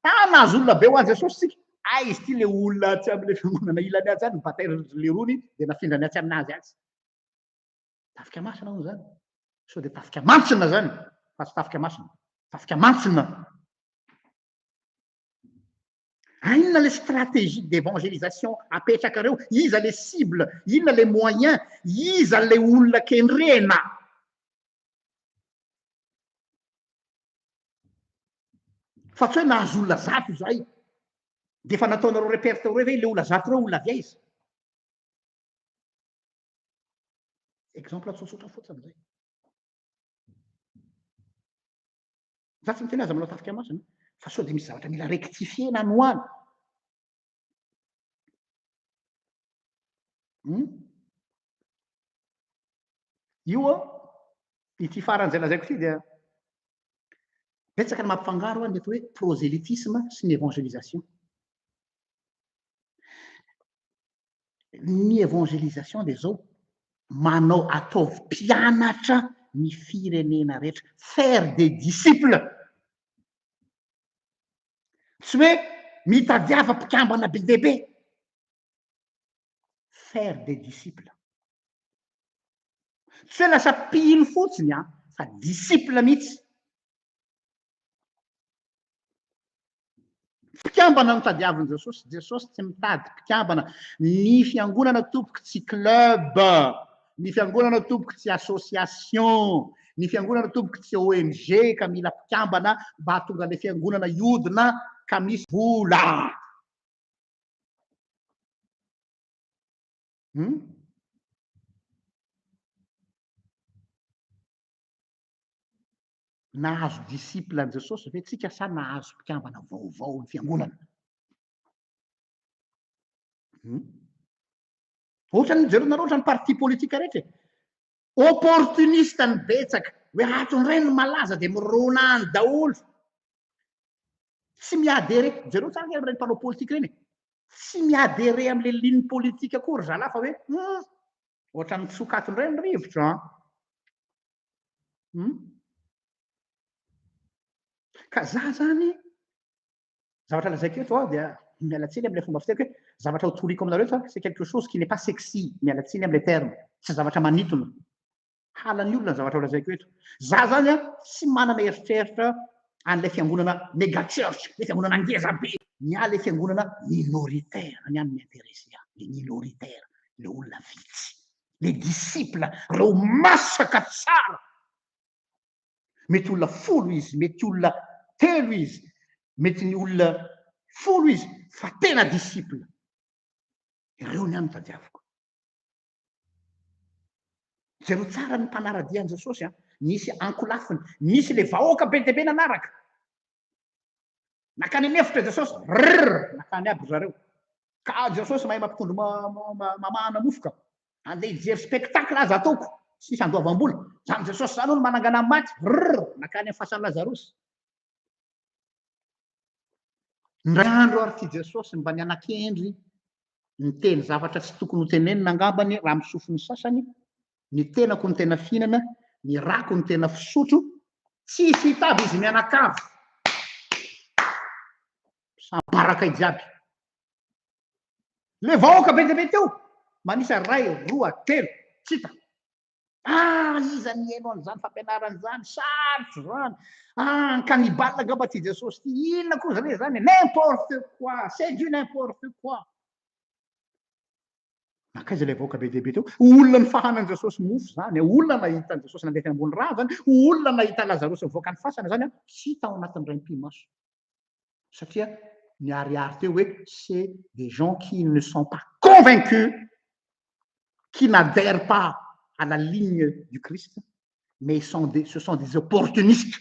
Ah, nahazo olona be ho an'i Jesosy tsika. Ay, izy ity le olona atsy amin'ilay fiangonana ilany atsy any, nibatainy lerony dia nafindrany atsy aminazy atsy. Tafika masina hono izany. Sao dia tafika mantsina izany, fa tsy tafika masina. Tafika mantsina. Inona le stratégie d'évangélisation apetrakareo? Iza le cible? Inona le moyen? Iza le olona kendrena? Fa tsy hoe nahazo olona zato izahay. Dia efa nataonareo répertorier ve le olona zato ireo olona avy aiza? Exemple tsotsotra fotsiny zay. Za tsy miteny aza manao tafika masina fa sao dia misy zavatra mila rectifier-na any ho any. Hmm? Io an, ity farany izay lazaiko ity dia betsaka ny mampifangaro ny atao hoe prosélytisme sy ny évangélisation. Ny évangélisation dia zao, manao ataovy mpianatra ny firenena rehetra, faire des disciples. Tsy hoe mitadiava mpikambana be dia be, faire des disciples. Tsy hoe lasa mpino fotsiny an, fa disciple mihitsy. Mpikambana no tadiavin'i Jesosy. Jesosy tsy mitady mpikambana. Ny fiangonana tompoko tsy club. Ny fiangonana tompoko tsy association. Ny fiangonana tompoko tsy ONG ka mila mpikambana mba hahatonga ilay fiangonana hiodina ka misy vola. Hmm? Nahazo disciple an'i Jesosy ve tsika sa nahazo mpikambana vaovao ny fiangonana? Hmm? Ohatran'ny jerenareo ohatran'ny parti politique rehetra e. Opportuniste ny betsaka. Hoe ato indray ny malaza dia mirona any daholo. Tsy mi-adhérer. Jereo tsara ange ireny mpanao politique ireny e. Tsy mi-adhérer amin'ilay ligne politique akory ry zalahy fa hoe hmm, ohatran'ny mitsoka ato indray ny rivotra an. Hum. Ka za zany, zavatra lazaiko eto aho dia miala tsiny amin'ilay fomba fiteny hoe zavatra ho toriko aminareo eto c'est quelque chose qui n'est pas sexy, miala tsiny amin'ilay terme, tsy zavatra manintona. Halan'ny olona ny zavatra ho lazaiko eto. Za zany a, tsy manana eritreritra an'ilay fiangonana mega church, ilay fiangonana ngeza be. Ny ahy ilay fiangonana minoritaire, ny ahy no mi-intéresser ahy, le minoritaire, le olona vitsy. Les disciples, reo masaka tsara. Mety olona folo izy, mety olona telo izy, mety ny olona folo izy, fa tena disciple. Ireo ny ahy no tadiaviko. Jereo tsara ny mpanara-dia an'i Jesosy an. Nisy ankolafiny, nisy le vahoaka be dia be nanaraka. Nakany an'efitra Jesosy, rrr, nakany aby ry zareo. Ka Jesosy mahay mampitondro mamahana mofo ka. Andeha hijery spectacle aza ataoko, tsisy andoavam-bola. Zany Jesosy zany hono manangana ny maty, rrr, nakany amin'ny fasan'i Lazarosy. Indray andro ary ity Jesosy mba niana-kendry niteny zavatra tsy tokony ho tenenina angambany raha amin'ny sofin'ny sasany, ny tenako no tena fihinana, ny rako no tena fisotro, tsisy hita aby izy mianakavy. Samy barakay jiaby. Le vahoaka be dia be teo. Manisa iray, roa, telo, tsy hita. Ah, iza nihaino an'izany fampianarana izany? Sarotra izany. Ah, cannibale angamba ty Jesosy ty. Inona koa zany zany? N'importe quoi, c'est du n'importe quoi. Nankaiza ilay vahoaka be dia be teo? Olona nifahanan'i Jesosy mofo izany, olona nahita an'i Jesosy nandeha teny ambony rano izany, olona nahita Lazarosy nivoaka ny fasana izany, tsy hita ao anatin'ny iray mipi-maso. Satria niharihary teo hoe c'est des gens qui ne sont pas convaincus, qui n'adhèrent pas à la ligne du Christ, mais sont des, ce sont des opportunistes.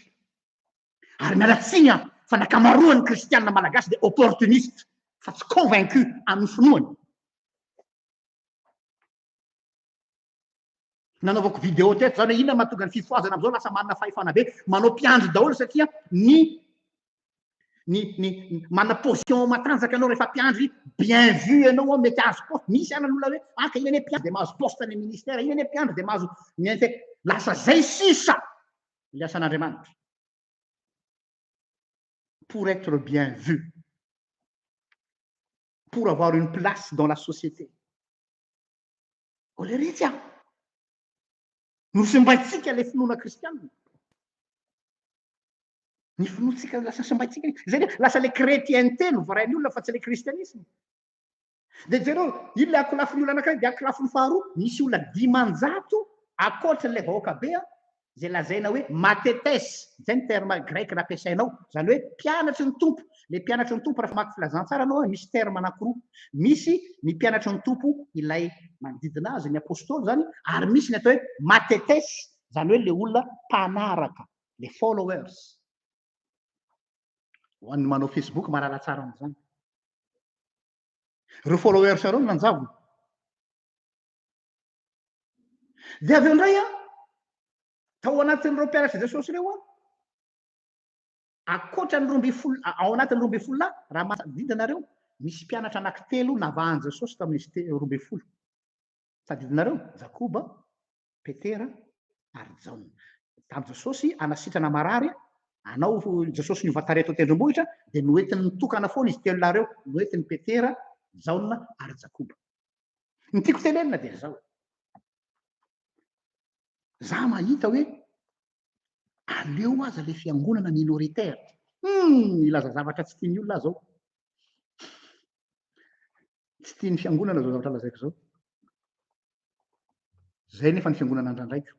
Ary miala tsiny aho fa ny ankamaroan'ny kristianina malagasy dia opportuniste fa tsy convaincu amin'ny finoany. Nanaovako vidéo teto zany hoe inona mahatonga ny fifohazana amin'izao lasa manana fahefana be, manao mpiandry daholo satria ny ny ny manana position matanjaka ianao rehefa mpiandry, bien vu ianao, mety azo poste. Misy any olona hoe ah ka iny anie mpiandry dia mahazo poste any ministère, iny anie mpiandry dia mahazo ny lasa zay sisa ny asan'Andriamanitra. Pour être bien vu, pour avoir une place dans la société. Oleretsy a! Nosimbaintsika ilay finoana kristianina. Ny finoantsika lasa simbaintsika. Izay le lasa le chrétienté no voarain'ny olona fa tsy le christianisme. Dia jereo, iny le ankolafin'ny olona anankiray dia ankolafin'ny faharoa, misy olona 500 ankoatra ilay vahoaka be a, izay lazaina hoe mathetes, izay ny terme grec nampiasainao, izany hoe mpianatry ny Tompo. Ilay mpianatry ny Tompo rehefa mamaky filazantsara ianao, misy terme anankiroa. Misy ny mpianatry ny Tompo ilay manodidina azy, ny apostoly izany, ary misy ny atao hoe mathetes, izany hoe ilay olona mpanaraka, les followers. Ho an'ny manao Facebook mahalala tsara an'izany. Ireo followers ireo no nanjavona. Dia avy eo indray an, tao anatin'ireo mpianatr'i Jesosy ireo an, ankoatra ny 12, ao anatin'ny 12 lahy, raha mahatadidy ianareo, misy mpianatra anankitelo navahan'i Jesosy tamin'izy 12. Tadidinareo? Jakoba, Petera ary Jaona. Tamin'i Jesosy hanasitrana marary, anao Jesosy niova tarehy tao tendrombohitra, dia noentiny nitokana foana izy telo lahy ireo, noentiny Petera, Jaona ary Jakoba. Ny tiako tenenina dia izao. Za mahita hoe aleo aza le fiangonana minoritaire. Hilaza zavatra tsy tian'ny olona aho zao. Tsy tian'ny fiangonana zao zavatra lazaiko zao. Zay nefa ny fiangonana andrandraiko.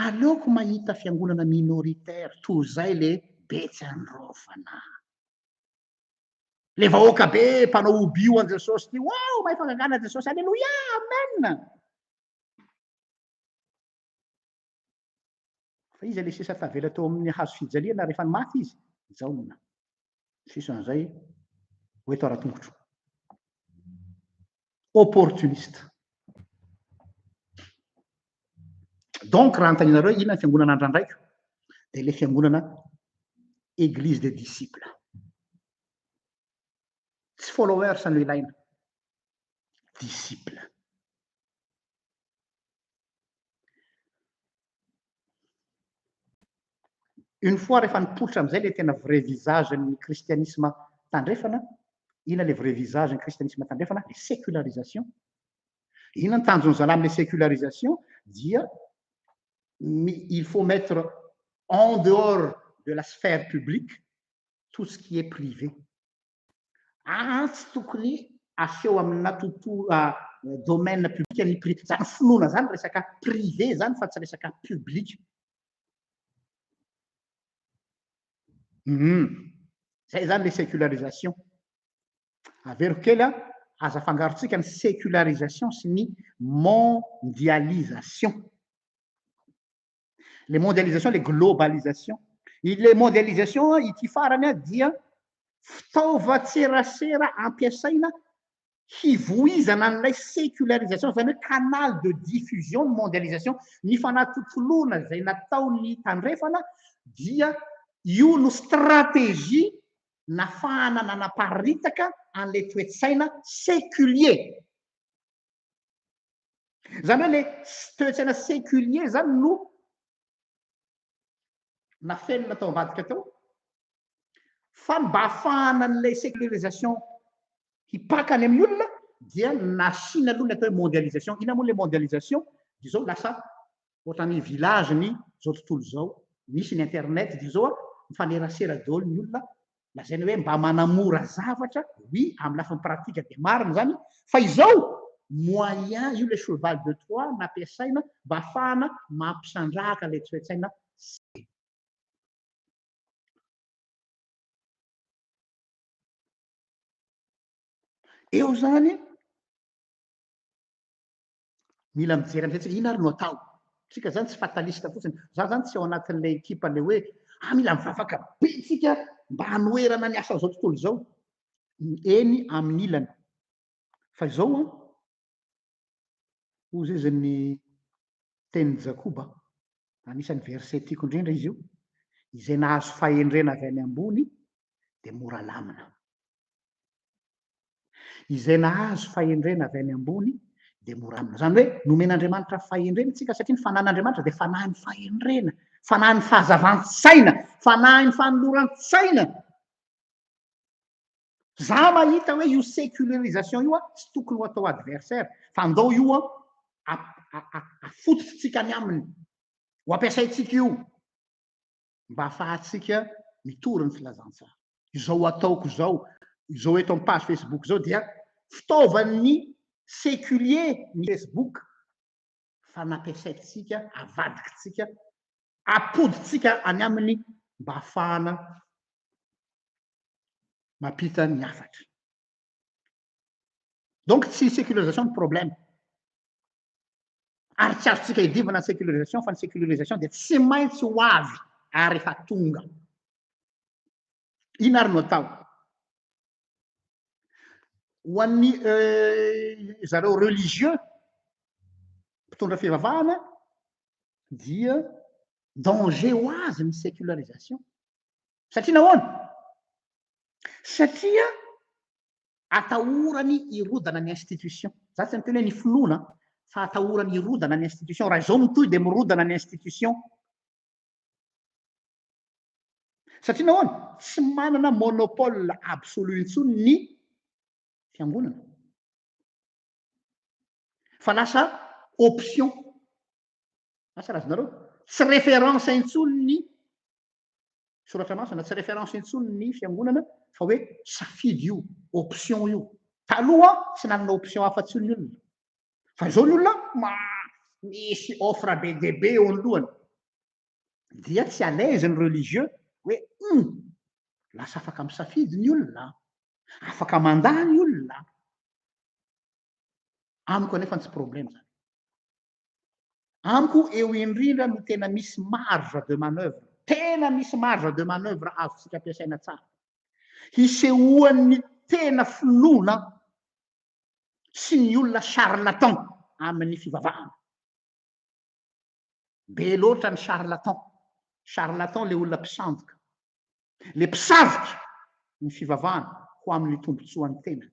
Aleoko mahita fiangonana minoritaire toy izay le be tsy androfana. Le vahoaka be mpanao hobio an'i Jesosy ty, wow, mahay fangagana Jesosy, alléluia, amen. Fa iza le sisa tavela teo amin'ny hazo fijaliana rehefa maty izy? Jaona. Sisan'izay ho eto ara-tongotro. Opportuniste. Donc raha anontanianareo inona ny fiangonana andrandraiko dia ilay fiangonana église des disciples. Tsy followers no ilaina. Disciple. Une fois rehefa nipoitra amin'izay ilay tena vrai visage ny christianisme tandrefana, inona ilay vrai visage ny christianisme tandrefana? Le sécularisation. Inona ny tanjon'ny zalahy amin'ilay sécularisation? Dia il faut mettre en dehors de la sphère publique tout ce qui est privé. Aa tsy tokony aseho amina tontolo domaine public ny privé. Zany finoana zany resaka privé zany fa tsy resaka public. Zay zany le sécularisation. Averiko kely a, aza afangarontsika ny sécularisation sy ny mondialisation. Le mondialisation, le globalisation. Ilay mondialisation ity farany dia fitaovan-tserasera ampiasaina hivoizana an'ilay sécularisation, izany hoe canal de diffusion ny mondialisation. Ny fanatontoloana izay nataon'ny tandrefana dia io no stratégie nafahana nanaparitaka an'ilay toe-tsaina séculier. Izany hoe le toe-tsaina séculier zany no nafenina tao ambadika tao, fa mba hahafahana an'ilay sécularisation hipaka any amin'ny olona dia nasiana aloha ny atao hoe mondialisation. Inona moa ilay mondialisation? Dia izao lasa ohatran'ny village ny izao tontolo izao. Misy ny internet dia izao mifanerasera daholo ny olona. Lazaina hoe mba manamora zavatra, oui, amin'ny lafiny pratique dia marina izany, fa izao moyen io ilay cheval de Troie nampiasaina mba ahafahana mampisandrahaka ilay toe-tsaina. Eo izany mila mijery amin'izay tsika, inona ary no atao? Tsika izany tsy fataliste fotsiny. Za izany tsy ao anatin'ilay ekipa ilay hoe ah mila mivavaka be tsika mba hanoherana ny asan'izao tontolo izao. Eny amin'ny ilany. Fa izao an, hozy izy ny tenin'i Jakoba, anisan'ny verset tiako indrindra izy io, izay nahazo fahendrena avy any ambony dia mora lamina. Izay nahazo fahendrena avy any ambony dia mora amina. Izany hoe nomen'Andriamanitra fahendrena isika satria ny fanahin'Andriamanitra dia fanahin'ny fahendrena, fanahin'ny fahazavan-tsaina, fanahin'ny fanoloran-tsaina. Za mahita hoe io sécularisation io tsy tokony ho atao adversaire fa andao io afototsika any aminy, ho ampiasaintsika io mba afahantsika mitory ny filazantsara. Izao ataoko izao, izao eto amin'ny page Facebook izao dia fitaovan'ny séculier ny Facebook fa nampiasaintsika, avadikitsika, apodintsika any aminy mba afahana mampita ny hafatra. Donc tsy sécularisation ny problème. Ary tsy azontsika idivana ny sécularisation fa ny sécularisation dia tsy maintsy ho avy ary efa tonga. Inona ary no atao? Ho an'ny zareo religieux, mpitondra fivavahana, dia danger ho azy ny sécularisation. Satria nahoana? Satria atahorany hirodana ny institution. Za tsy miteny hoe ny finoana fa atahorany hirodana ny institution. Raha izao mitohy dia mirodana ny institution. Satria nahoana? Tsy manana monopole absolu intsony ny fiangonana. Fa lasa option. Asa raha azonareo? Tsy référence intsony ny soratra masina, tsy référence intsony ny fiangonana fa hoe safidy io, option io. Taloha tsy nanana option afa-tsy io ny olona. Fa izao ny olona ma misy offre be dia be eo anoloany. Dia tsy à l'aise ny religieux hoe lasa afaka misafidy ny olona, afaka mandà ny olona. Amiko anefa tsy problème zany. Amiko eo indrindra no tena misy marge de manoeuvre, tena misy marge de manoeuvre azontsika ampiasaina tsara. Hisehoan'ny tena finoana sy ny olona charlatan amin'ny fivavahana. Be loatra ny charlatan. Charlatan le olona mpisandoka. Le mpisavika ny fivavahana ho amin'ny tombontsoan'ny tenany.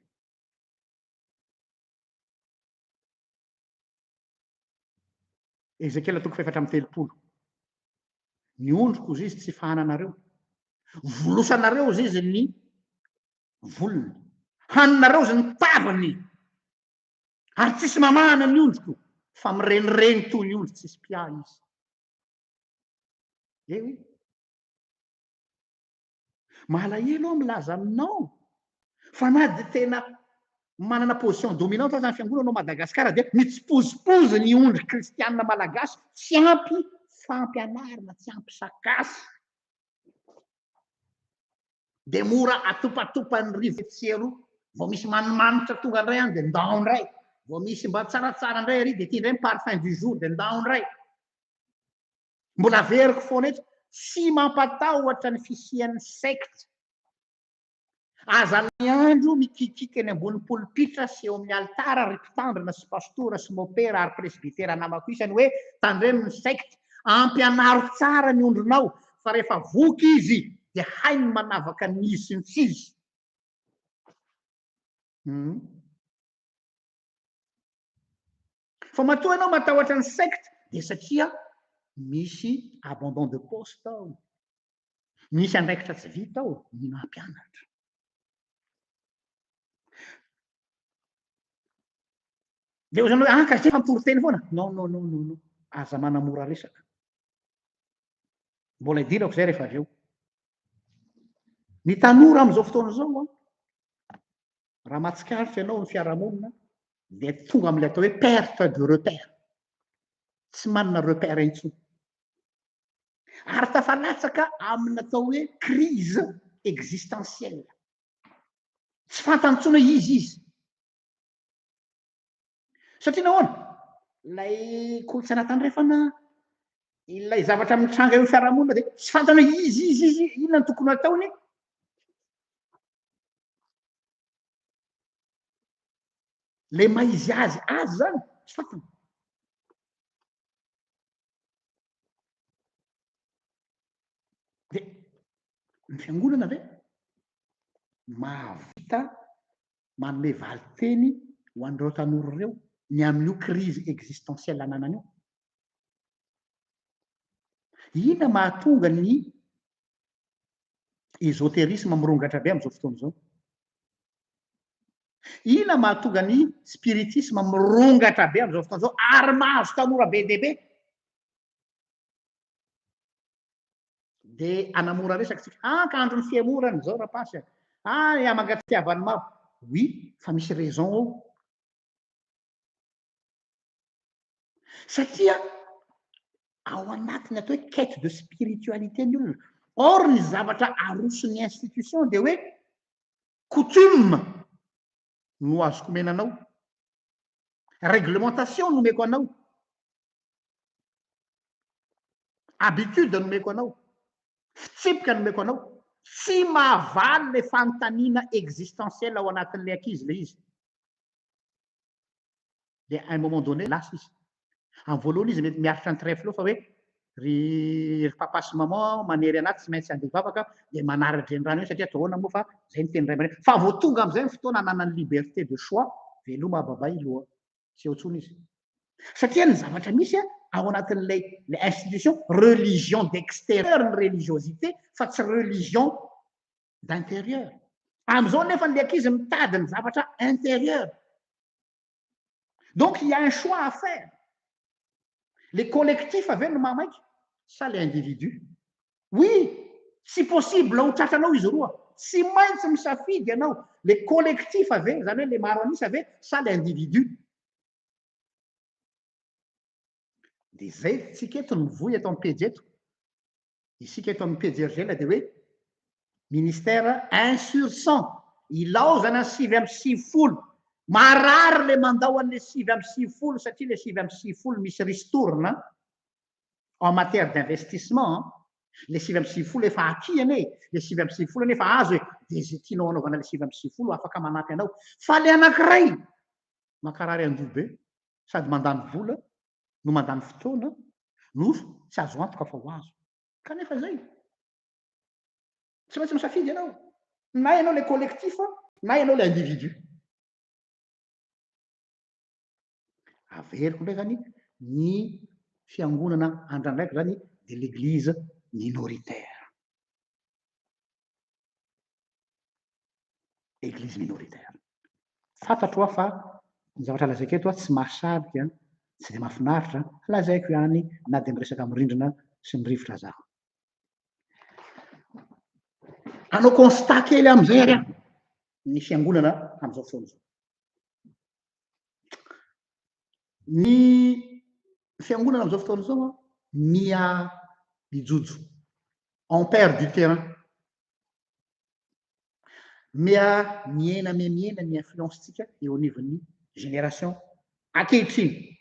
Ezekiela toko fahefatra amby telopolo. Ny ondriko hozy izy tsy fahananareo. Volosanareo hozy izy ny volony. Haninareo hozy ny tavany. Ary tsisy mamahana ny ondriko, fa mirenireny toy ny ondry tsisy mpiahy izy. Eh oui. Malahelo aho milaza aminao fa na dia tena manana position dominante aza ny fiangonana ao Madagasikara dia mitsipozipozy ny ondry kristianina malagasy tsy ampy fampianarana, tsy ampy sakafo. Dia mora atopatopan'ny rivotra etsy sy eroa. Vao misy manimanitra tonga indray any dia ndao indray. Vao misy mba tsaratsara indray ary dia ity indray ny parfum du jour dia ndao indray. Mbola averiko foana eto, tsy mampatahotra ny fisian'ny secte. Aza lany andro mikikiky eny ambony polipitra sy eo amin'ny alitara ry mpitandrina sy pastora sy mopera ary presbytera namako isany hoe tandremo ny secte. Ampianaro tsara ny ondrinao fa rehefa voky izy dia hainy ny manavaka ny izy sy ny tsy izy. Fa matoa ianao matahotra ny secte dia satria misy abandon de poste ao, misy andraikitra tsy vita ao ny mampianatra. Dia hoy izany hoe, ah ka zay fa mitory teny foana. Non, non, non, non, non. Aza manamora resaka. Mbola idirako izay rehefa avy eo. Ny tanora amin'izao fotoana izao an, raha mahatsikaritra ianao ny fiarahamonina dia tonga amin'ilay atao hoe perte de repère. Tsy manana repère intsony. Ary tafalatsaka amin'ny atao hoe crise existentielle. Tsy fantany intsony hoe iza izy. Satria nahoana? Ilay kolontsaina tandrefana, ilay zavatra mitranga eo amin'ny fiarahamonina dia tsy fantany hoe izy izy izy, inona no tokony hataony. Ilay maha izy azy azy izany, tsy fantany. Dia ny fiangonana ve mahavita manome valin-teny ho an'ireo tanora ireo ny amin'io crise existentielle ananany io? Inona mahatonga ny ésotérisme mirongatra be amin'izao fotoana izao? Inona mahatonga ny spiritisme mirongatra be amin'izao fotoana izao ary mahazo tanora be dia be? Dia hanamora resaka tsika. Ah, ka andron'ny fihemorana izao rapasy a. Ah, ya mankatsiavan'ny maro. Oui, fa misy raison ao. Satria ao anatin'ny atao hoe quête de spiritualité ny olona. Or ny zavatra aroson'ny institution dia hoe coutume no azoko omena anao. Réglementation no omeko anao. Habitude no omeko anao. Fitsipika no omeko anao. Tsy mahavaly le fanontaniana existentielle ao anatin'ilay ankizy ilay izy. Dia à un moment donné lasa izy. Amin'ny voalohany izy mety miaritra ny trèfle eo fa hoe ry ry papa sy maman manery anahy tsy maintsy handeha hivavaka dia manara-drenirano eo satria atao ahoana moa fa zay ny teny ray aman-dreny. Fa vao tonga amin'izay ny fotoana ananany liberté de choix, veloma babay loha. Tsy eo intsony izy. Satria ny zavatra misy ao anatin'ilay ilay institution, religion d'extérieur ny religiosité fa tsy religion d'intérieur. Amin'izao nefa ny ankizy mitady ny zavatra intérieur. Donc il y a un choix à faire. Le collectif ve no mahamaika sa le individu? Oui, tsy possible ho tratranao izy roa. Tsy maintsy misafidy ianao. Le collectif ve, zany hoe le maro an'isa ve sa le individu? Dia zay tsika eto no mivoy eto amin'ny pejy eto. Isika eto amin'ny pejy RGL dia hoe ministère un sur 100. Ilaozana 99. Marary le mandao an'le 99 satria le 99 misy ristourne en matière d'investissement. Le 99 efa aty anie, le 99 anie efa azo e, dia izay tianao hanaovana le 99 afaka manampy anao. Fa le anankiray mankarary andoha be sady mandany vola no mandany fotoana no tsy azo antoka fa ho azo. Kanefa izay. Tsy maintsy misafidy ianao. Na ianao le collectif na ianao le individu. Averiko indray zany ny fiangonana andrandraiko zany de l'église minoritaire. Église minoritaire. Fantatro aho fa ny zavatra lazaiko eto tsy mahasarika, tsy dia mahafinaritra, lazaiko ihany na dia miresaka amin'ny rindrina sy ny rivotra aza aho. Hanao constat kely amin'izay ary aho ny fiangonana amin'izao fotoana izao. Ny fiangonana amin'izao fotoana izao miha mijojo, on perd du terrain. Miha mihena miha mihena ny influence-tsika eo anivon'ny génération ankehitriny.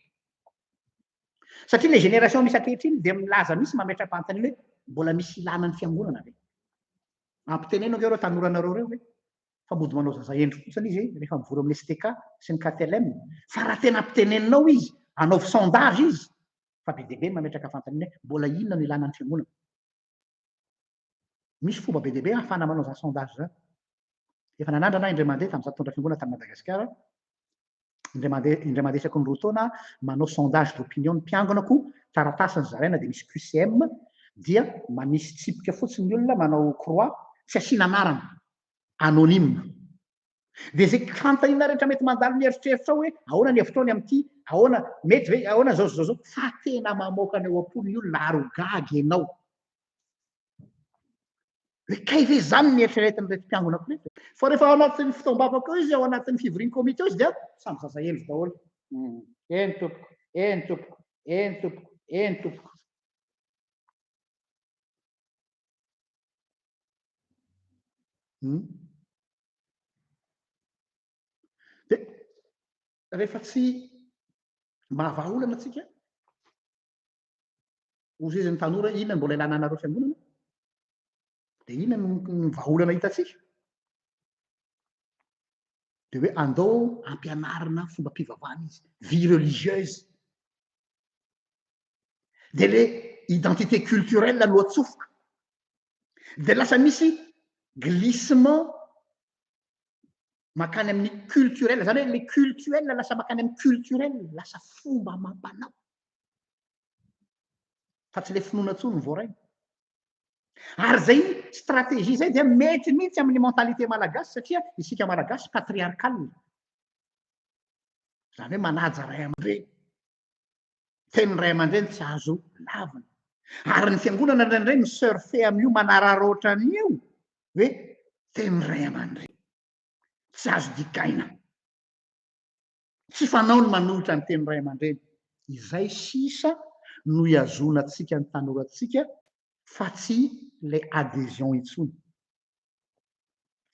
Satria ilay génération misy ankehitriny dia milaza mihitsy mametra-panontaniana hoe mbola misy ilana ny fiangonana ve? Ampiteneno ange ireo tanoranareo ireo hoe fa mody manao zaza hendry fotsiny izy rehefa mivory amin'ny STK sy ny KTLM. Fa raha tena ampiteneninao izy, anaovy sondage izy, fa be dia be ny mametraka fanontaniana hoe mbola inona no ilana ny fiangonana? Misy fomba be dia be ahafahana manao izany sondage izany. Efa nanandrana aho indray mandeha tamin'izaho nitondra fiangonana tany Madagasikara, indray mandeha indray mandeha isaky ny 2 taona manao sondage d'opinion ny mpiangonako, taratasy ny zaraina dia misy QCM, dia manisy tsipika fotsiny ny olona manao croix, tsy asiana anarana, anonyme. Dia izay fanontaniana rehetra mety mandalo ny eritreritrao hoe ahoana ny hevitrao ny amin'ity, ahoana, mety ve, ahoana izao izao izao, fa tena mamoaka ny ao am-pony ny olona ary ho gaga ianao. Hoe kay ve izany ny eritreretin'ireto mpiangonako ireto? Fa rehefa ao anatin'ny fotoam-bavaka eo izy, ao anatin'ny fivorian'ny komity eo izy dia samy zaza hendry daholo. Eny tompoko, eny tompoko, eny tompoko, eny tompoko. Dia rehefa tsy mahavaha olana tsika, hozy izy ny tanora, inona no mbola ilana anareo fiangonana? Dia inona no vahaolana hitantsika? Dia hoe andao ampianarina fombam-pivavahana izy, vie religieuse. Dia le identité culturelle no atsofoka. Dia lasa misy glissement mankany amin'ny culturel, zany hoe le cultuel lasa mankany amin'ny culturel, lasa fomba amam-panao. Fa tsy le finoana intsony no voarainy. Ary zay stratégie zay dia mety mihitsy amin'ny mentalité malagasy satria isika malagasy patriarcal. Zany hoe manaja ray aman-dreny. Tenin'ny ray aman-dreny tsy azo lavina. Ary ny fiangonana indraindray mi-surfer amin'io, manararaotra an'io hoe tenin'ny ray aman-dreny. Tsy azo dikaina. Tsy fanao ny manohitra ny tenin'ny ray aman-dreny. Izay sisa no ihazonantsika ny tanorantsika fa tsy ilay adhésion intsony.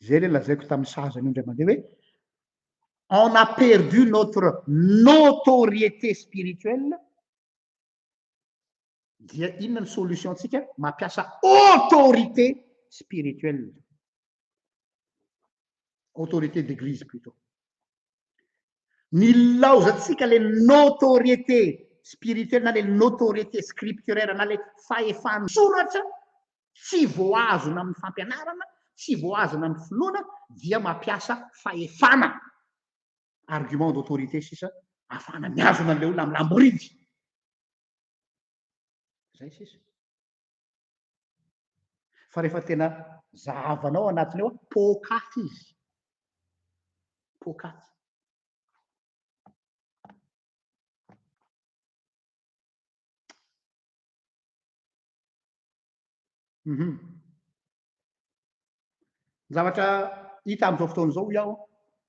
Izay ilay lazaiko tamin'ny sahaza an'io indray mandeha hoe on a perdu notre notoriété spirituelle dia inona ny solution tsika? Mampiasa autorité spirituelle. Autorité d'église plutôt. Nilaozantsika le notoriété spirituelle na le notoriété scripturaire na le fahefan'ny soratra tsy voahazona amin'ny fampianarana, tsy voahazona amin'ny finoana dia mampiasa fahefana, argument d'autorité sisa, ahafahana mihazona an'ilay olona amin'ny lamboridy. Zay sisa. Fa rehefa tena zahavanao anatiny ao, poakaty izy. Poakaty. Mhm. Ny zavatra hita amin'izao fotoana izao hoy aho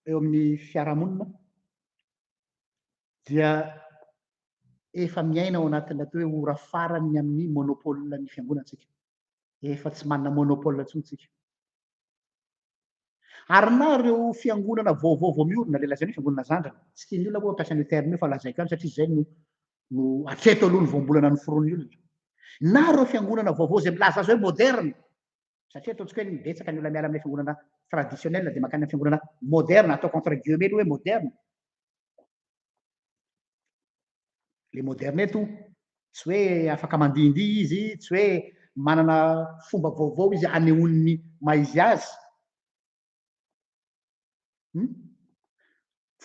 eo amin'ny fiarahamonina dia efa miaina ao anatin'ny atao hoe ora farany amin'ny monopole ny fiangonana tsika. Efa tsy manana monopole intsony tsika. Ary na ireo fiangonana vaovao vao miorina, ilay lazaina hoe fiangonana zandrana, tsy tian'ny olona moa mampiasa an'io terme io fa lazaiko ihany satria izay no no hatreto aloha ny voambolana noforon'ny olona. Na ireo fiangonana vaovao izay milaza azy hoe moderne, satria ataontsika hoe betsaka ny olona miala amin'ilay fiangonana traditionnel dia mankany amin'ny fiangonana moderne, ataoko entre guillemets aloha hoe moderne. Le moderne eto tsy hoe afaka mandihindihy izy, tsy hoe manana fomba vaovao izy anehoany ny maha izy azy.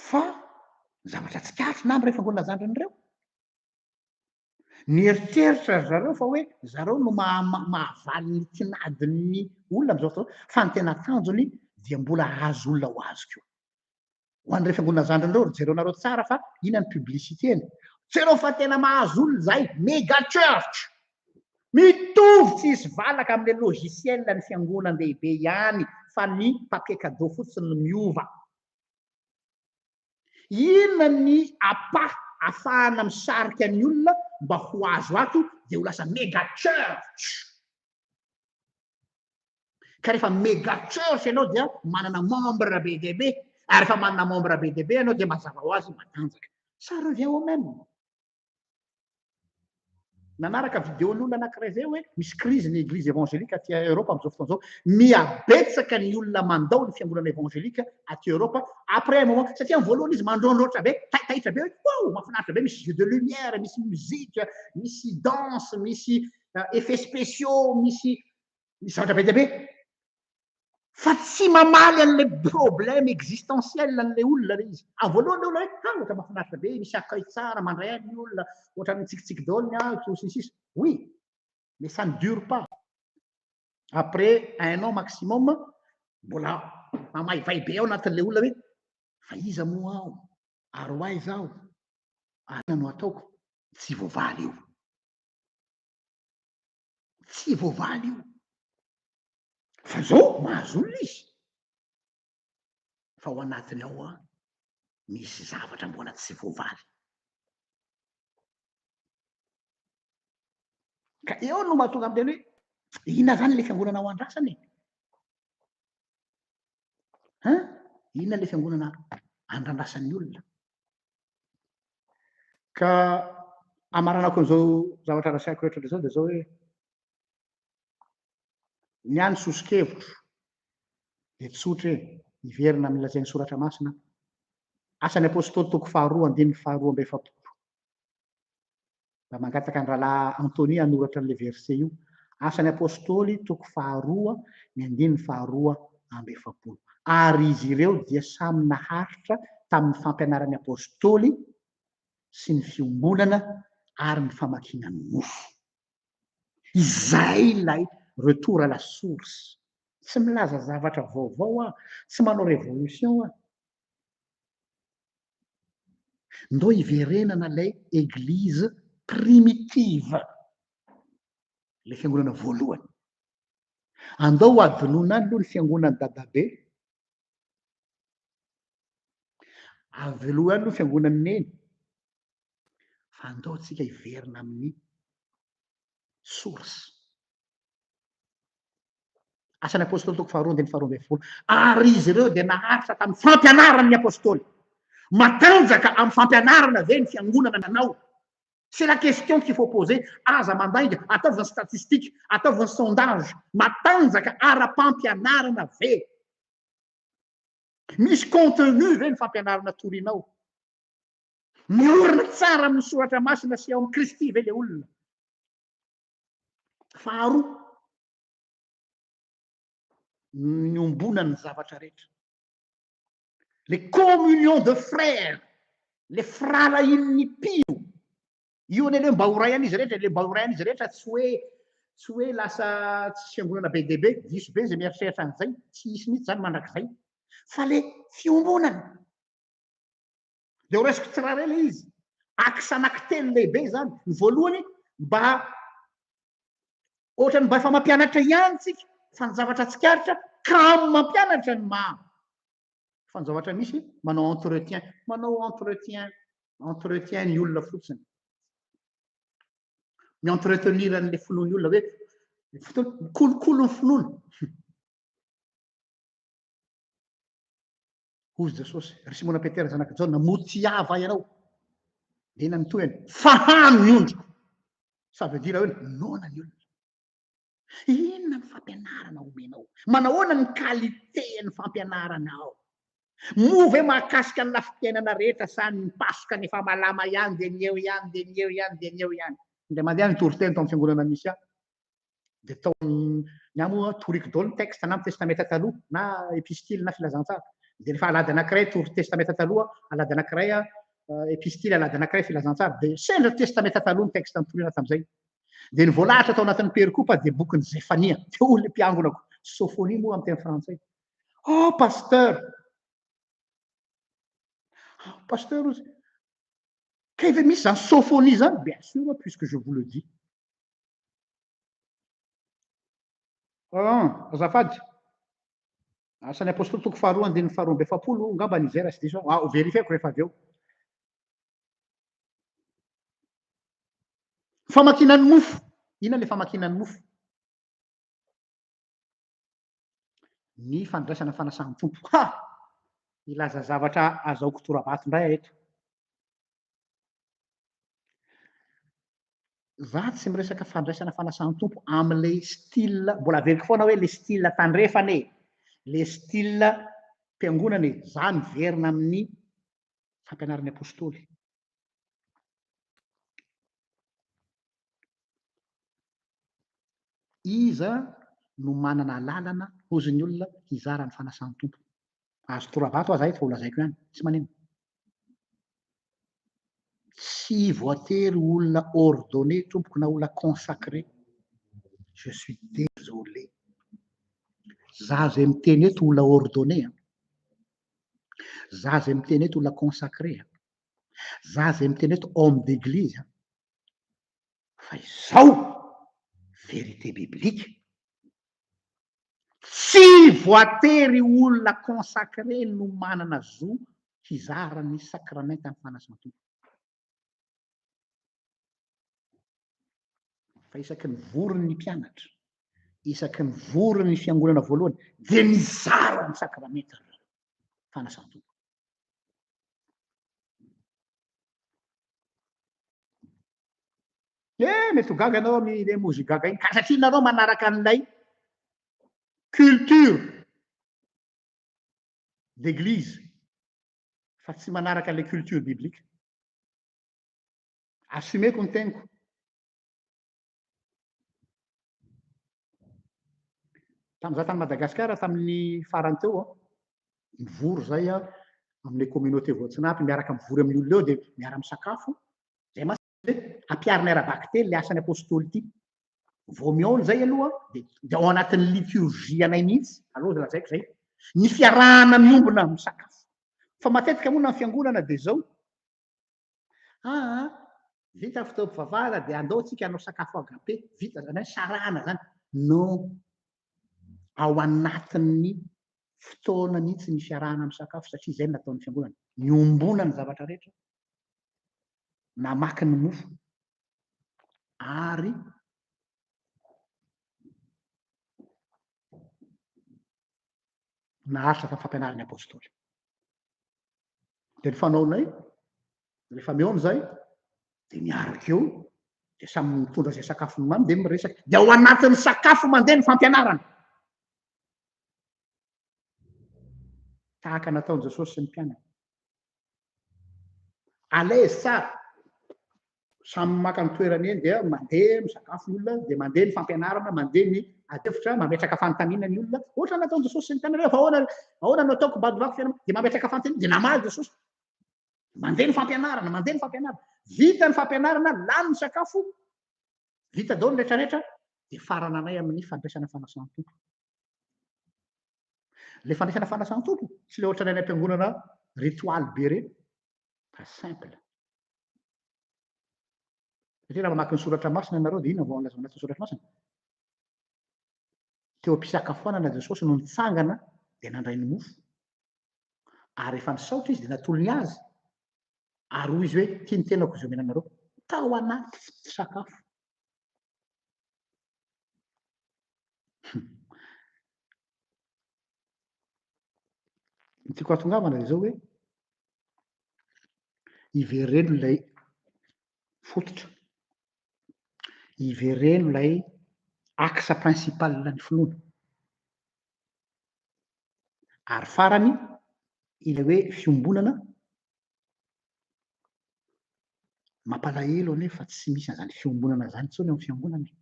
Fa ny zavatra tsikaritra na amin'ireo fiangonana zandriny ireo, mieritreritra ry zareo fa hoe zareo no mahavaly ny tinadin'ny olona amin'izao fotoana, fa ny tena tanjony dia mbola hahazo olona ho azy koa. Ho an'ireo fiangonana zandriny ireo, ry jereonareo tsara fa inona ny publicité-ny. Jereo fa tena mahazo olona izahay, mega church! Mitovy tsisy valaka amin'ilay logiciel ny fiangonan-dehibe ihany fa ny papier cadeau fotsiny no miova. Inona ny appât afahana misarika ny olona mba ho azo ato dia ho lasa mega church? Ka rehefa mega church ianao dia manana membre be dia be, ary rehefa manana membre be dia be ianao dia mazava ho azy matanjaka. Ça revient au même. Nanaraka vidéo n'olona anankiray izay hoe misy crise ny église évangélique aty Europe amin'izao fotoana izao. Mihabetsaka ny olona mandao ny fiangonana évangélique aty Europe après un moment, satria amin'ny voalohany izy mandroandroatra be, taitaitra be hoe wow, mahafinaritra be, misy jeu de lumière, misy musique, misy danse, misy effets spéciaux, misy misy zavatra be dia be. Fa tsy mamaly an'ilay problème existentiel an'ilay olona ilay izy. Amin'ny voalohany ilay olona hoe, ha, ohatra mahafinaritra be, misy accueil tsara, mandray ahy ny olona, ohatra mitsikitsiky daholo ny ato, sy ny sisa. Oui, mais ça ne dure pas. Après un an maximum, mbola Mamaivay be ao anatin'ilay olona hoe fa iza moa aho? Ary ho aiza aho? Ary inona no ataoko? Tsy voavaly io. Tsy voavaly io. Fa zao mahazo olona izy. Fa ao anatiny ao an, misy zavatra mbola tsy voavaly. Ka eo no mahatonga miteny hoe inona zany le fiangonana ao andrasana e? Hein? Inona le fiangonana andrandrasan'ny olona? Ka amaranako an'izao zavatra rasaiko rehetra izao dia izao hoe ny ahy ny soso-kevitro dia tsotra e, hiverina amin'ny lazain'ny soratra masina, Asan'ny Apostoly toko faharoa andininy faharoa amby efapolo. Mba mangataka ny rahalahy Anthony hanoratra an'ilay verset io. Asan'ny Apostoly toko faharoa ny andininy faharoa amby efapolo. Ary izy ireo dia samy naharitra tamin'ny fampianaran'ny Apostoly sy ny fiombonana ary ny famakiana ny mofo. Izay ilay retour à la source. Tsy milaza zavatra vaovao aho, tsy manao révolution aho. Ndao hiverenana ilay église primitive, ilay fiangonana voalohany. Andao ho adinoina any aloha ny fiangonan'i dadabe. Avelao any aloha ny fiangonan'i neny. Fa andao tsika hiverina amin'ny source. Asan'ny Apôstôly toko faharoa andininy faharoa ambin'ny folo. Ary izy ireo dia naharitra tamin'ny fampianaran'ny Apôstôly. Matanjaka amin'ny fampianarana ve ny fiangonana nanao? C'est la question qu'il faut poser. Aza mandainga, ataovy ny statistique, ataovy ny sondage. Matanjaka ara-pampianarana ve? Misy contenu ve ny fampianarana torinao? Miorina tsara amin'ny soratra masina sy ao amin'i Kristy ve le olona? Faharoa, niombonan'ny zavatra rehetra. Le communion de frères, le firahalahian'ny mpino. Io anie le mba ho ray an'izy rehetra, le mba ho ray an'izy rehetra tsy hoe tsy hoe lasa tsy fiangonana be dia be, diso be izay mieritreritra an'izay, tsy hisy mihitsy izany mandrakizay. Fa le fiombonana. Dia ho raisiko tsirairay ilay izy. Axe anankitelo lehibe izany. Ny voalohany, mba ohatran'ny mba efa mampianatra ihany tsika, fa ny zavatra tsikaritra, kamo mampianatra ny maro. Fa ny zavatra misy, manao entretien. Manao entretien, entretien ny olona fotsiny. Mi-entretenir an'ilay finoan'ny olona hoe, fotoana, mikolokolo ny finoana. Hoy Jesosy, Ry Simona Petera zanak'i Jaona, moa tiava ianao? Dia inona ny tohiny? Fahano ny ondriko. Ça veut dire hoe noana ny olona. Inona ny fampianarana omenao? Manahoana ny qualité-n'ny fampianaranao? Moa ve mahakasika ny lafim-piainana rehetra sa ny mipasoka ny efa malama ihany dia ny eo ihany dia ny eo ihany dia ny eo ihany? Indray mandeha nitory teny tao amin'ny fiangonana misy ahy. Dia tao ny ahy moa toriko daholo ny texte na amin'ny testamenta taloha na epistily na filazantsara. Dia rehefa alahady anankiray tory testamenta taloha, alahady anankiray epistily, alahady anankiray filazantsara. Dia sendra testamenta taloha ny texte nitoriana tamin'izay. Dia ny voalahatra tao anatin'ny perikopa dia bokin'i Zefania. Dia hoy ilay mpiangonako, Sophonie moa amin'ny teny frantsay. Oh pasteur! Oh, pasteur ozy. Kay ve misy izany Sophonie izany? Bien sûr, puisque je vous le dis. Ah, azafady. Asan'ny Apostoly toko faharoa andininy faharoa amby efapolo ngamba ny izay raha tsy diso aho. Ah, ho vérifier-ko rehefa avy eo. Famakiana ny mofo. Inona le famakiana ny mofo? Ny fandraisana fanasan'ny Tompo. Ha! Hilaza zavatra azahoako tora-bato indray aho eto. Za tsy miresaka fandraisana fanasan'ny Tompo amin'ilay style, mbola averiko foana hoe le style tandrefana e, le style mpiangonana e, za miverina amin'ny fampianaran'ny apostoly. Iza no manana alalana hozy ny olona hizara ny fanasan'ny Tompo? Azo tora-bato aza eto fa holazaiko ihany, tsy maninona. Tsy voatery olona ordonné tompoko na olona consacré. Je suis désolé. Za zay miteny eto olona ordonné an. Za zay miteny eto olona consacré an. Za zay miteny eto homme d'église an. Fa izao vérité biblique. Tsy voatery olona consacré no manana zo hizara ny sakramentan'ny fanasan-Tompo. Fa isaky ny vory ny mpianatra, isaky ny vory ny fiangonana voalohany, dia mizara ny sakramenta ry zareo, fanasan-Tompo. Eh, mety ho gaga ianao amin'ilay mozigaga iny, ka satria nareo manaraka an'ilay culture d'église, fa tsy manaraka an'ilay culture biblique. Assumeko ny teniko. Tamin'izaho tany Madagasikara tamin'ny farany teo, mivory izay amin'ilay communauté Voatsinapy, miaraka mivory amin'ny olona eo dia miara-misakafo. Izay mantsy hoe ampiharina ara-bakiteny ilay asan'ny apostoly ity. Vao mihaona izay aloha dia dia ao anatin'ny liturgie anay mihitsy, aloha lazaiko izay, ny fiarahana miombona misakafo. Fa matetika moa na ny fiangonana dia izao, Aa, vita ny fotoam-pivavahana dia andao tsika hanao sakafo agape, vita zany hoe sarahana zany. Non. Ao anatin'ny fotoana mihitsy ny fiarahana misakafo satria izay no nataon'ny fiangonana. Niombona ny zavatra rehetra, namaky ny mofo ary naharitra tamin'ny fampianaran'ny apostoly. Dia ny fanaonay, rehefa mihaona izay, dia miaraka eo, dia samy mitondra izay sakafony mamy, dia miresaka. Dia ao anatin'ny sakafo mandeha ny fampianarana. Tahaka nataon'i Jesosy sy ny mpianany. À l'aise tsara. Samy maka ny toerany eny dia mandeha misakafo ny olona, dia mandeha ny fampianarana, mandeha ny adihevitra, mametraka fanontaniana ny olona. Ohatra nataon'i Jesosy sy ny mpianany hoe fa ahoana, ahoana no ataoko mba handovako fiainana? Dia mametraka fanontaniana, dia namaly Jesosy. Mandeha ny fampianarana, mandeha ny fampianarana. Vita ny fampianarana, lany ny sakafo, vita daholo ny rehetrarehetra, dia farananay amin'ny fandraisana fanasan'ny Tompo. Ilay fandraisana fanasan'ny Tompo, tsy ilay ohatran'ny any am-piangonana ritual be ireny, fa simple. Satria raha mamaky ny soratra masina ianareo dia inona vao lazaina anatin'ny soratra masina? Teo am-pisakafoanana Jesosy no nitsangana dia nandray ny mofo. Ary rehefa nisaotra izy dia natolony azy. Ary hoy izy hoe tia ny tenako izay omena anareo. Tao anaty sakafo. Ny tiako hahatongavana dia izao hoe ivereno ilay fototra, ivereno ilay axe principal ny finoana. Ary farany ilay hoe fiombonana, mampalahelo anie fa tsy misy an'izany fiombonana izany intsony ao amin'ny fiangonana e.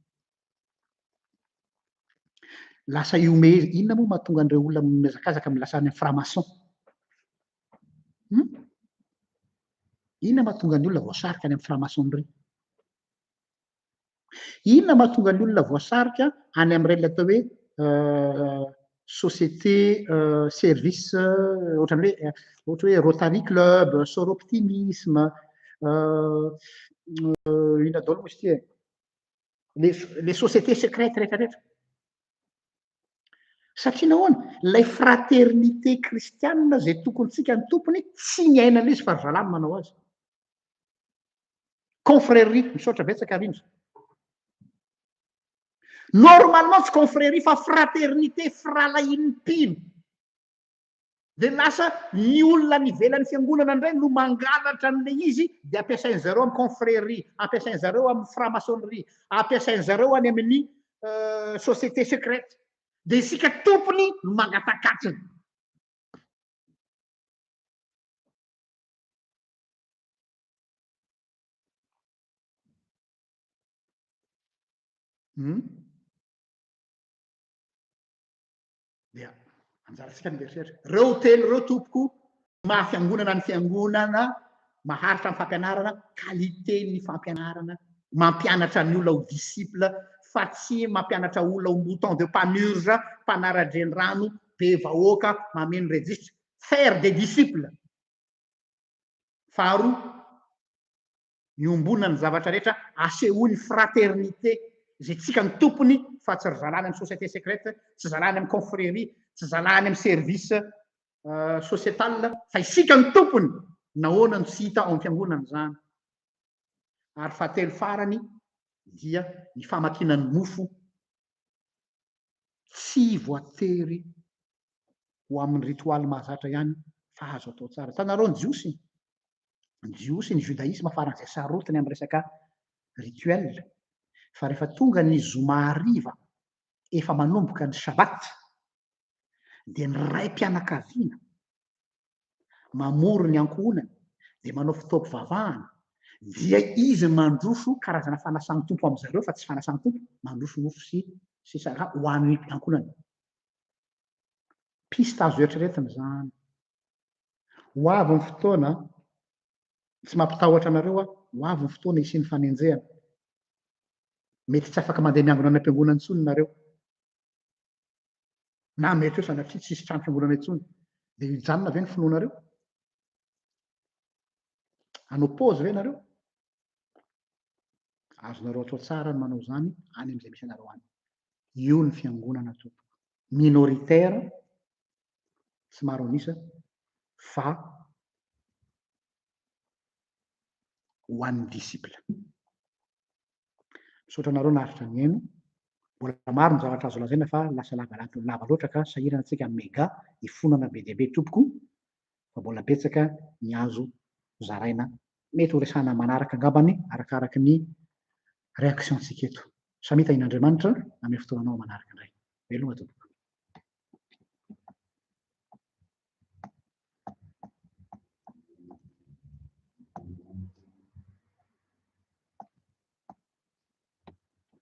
Lasa ihomehy, inona moa mahatonga an'ireo olona mihazakazaka lasa any amin'ny franc-maçon? Hum? Inona mahatonga ny olona voasarika any amin'ny franc-maçonnerie? Inona mahatonga ny olona voasarika any amin'ireny atao hoe société service ohatran'ny hoe ohatra hoe Rotary Club, Soroptimisme, inona daholo moa izy ity e? Les sociétés secrètes rehetra rehetra. Satria nahoana? Ilay fraternité kristianina izay tokontsika ny tompony tsy miaina an'izy fa ry zalahy no manao azy. Confrérie, misaotra betsaka Rindra. Normalement tsy confrérie fa fraternité, firahalahian'ny mpino. Dia lasa ny olona any ivelan'ny fiangonana indray no mangalatra an'ilay izy dia ampiasain zareo amin'ny confrérie, ampiasain zareo amin'ny franc-maçonnerie, ampiasain zareo any amin'ny société secrète. Dia isika tompony no mangatakatriny. Dia anjarantsika ny mieritreritra. Ireo telo ireo tompoko maha fiangonana ny fiangonana, maharitra ny fampianarana, qualité ny fampianarana, mampianatra ny olona ho disciple, fa tsy mampianatra olona ho mouton de panurge, mpanara-drenirano, be vahoaka, mameno registre. Faire des disciples. Faharoa, iombonana ny zavatra rehetra, asehoy ny fraternité izay tsika ny tompony fa tsy ry zalahy any amin'ny société secrète, tsy zalahy any amin'ny confrérie, tsy zalahy any amin'ny service sociétal fa isika ny tompony. Nahoana no tsy hita ao amin'ny fiangonana izany? Ary fahatelo farany dia ny famakiana ny mofo tsy voatery ho amin'ny ritoaly mahazatra ihany fa azo atao tsara. Hitanareo ny Jiosy? Ny Jiosy, ny judaïsme faran'izay sarotiny amin'ny resaka rituel. Fa rehefa tonga ny zoma hariva, efa manomboka ny Shabbat, dia ny raim-pianakaviana mamory ny ankohonany, dia manao fotoam-pivavahana, dia izy mandroso karazana fanasan'ny Tompo amin'izareo fa tsy fanasan'ny Tompo, mandroso mofo sy sy sakafo ho an'ny ankohonany. Piste azo eritreretina izany. Ho avy ny fotoana, tsy mampitahotra anareo aho, ho avy ny fotoana hisian'ny fanenjehana. Mety tsy afaka mandeha miangona any am-piangonana intsony nareo. Na mety hoe sanatria tsy hisy trano fiangonana intsony. Dia hijanona ve ny finoanareo? Hanao pause ve nareo? Azonareo atao tsara ny manao izany any amin'izay misy anareo any. Io ny fiangonana tompoko. Minoritaire, tsy maro an'isa, fa ho an'ny disciple. Misaotra anareo naharitra nihaino. Mbola maro ny zavatra azo lazaina fa lasa lava lava loatra ka sahirana antsika amin'ny mega hifonana be dia be tompoko fa mbola betsaka ny azo zaraina mety ho resahana manaraka angambany arakaraky ny réaction-tsika eto. Samia tahian'Andriamanitra amin'ny fotoananao manaraka indray. Veloma tompoko.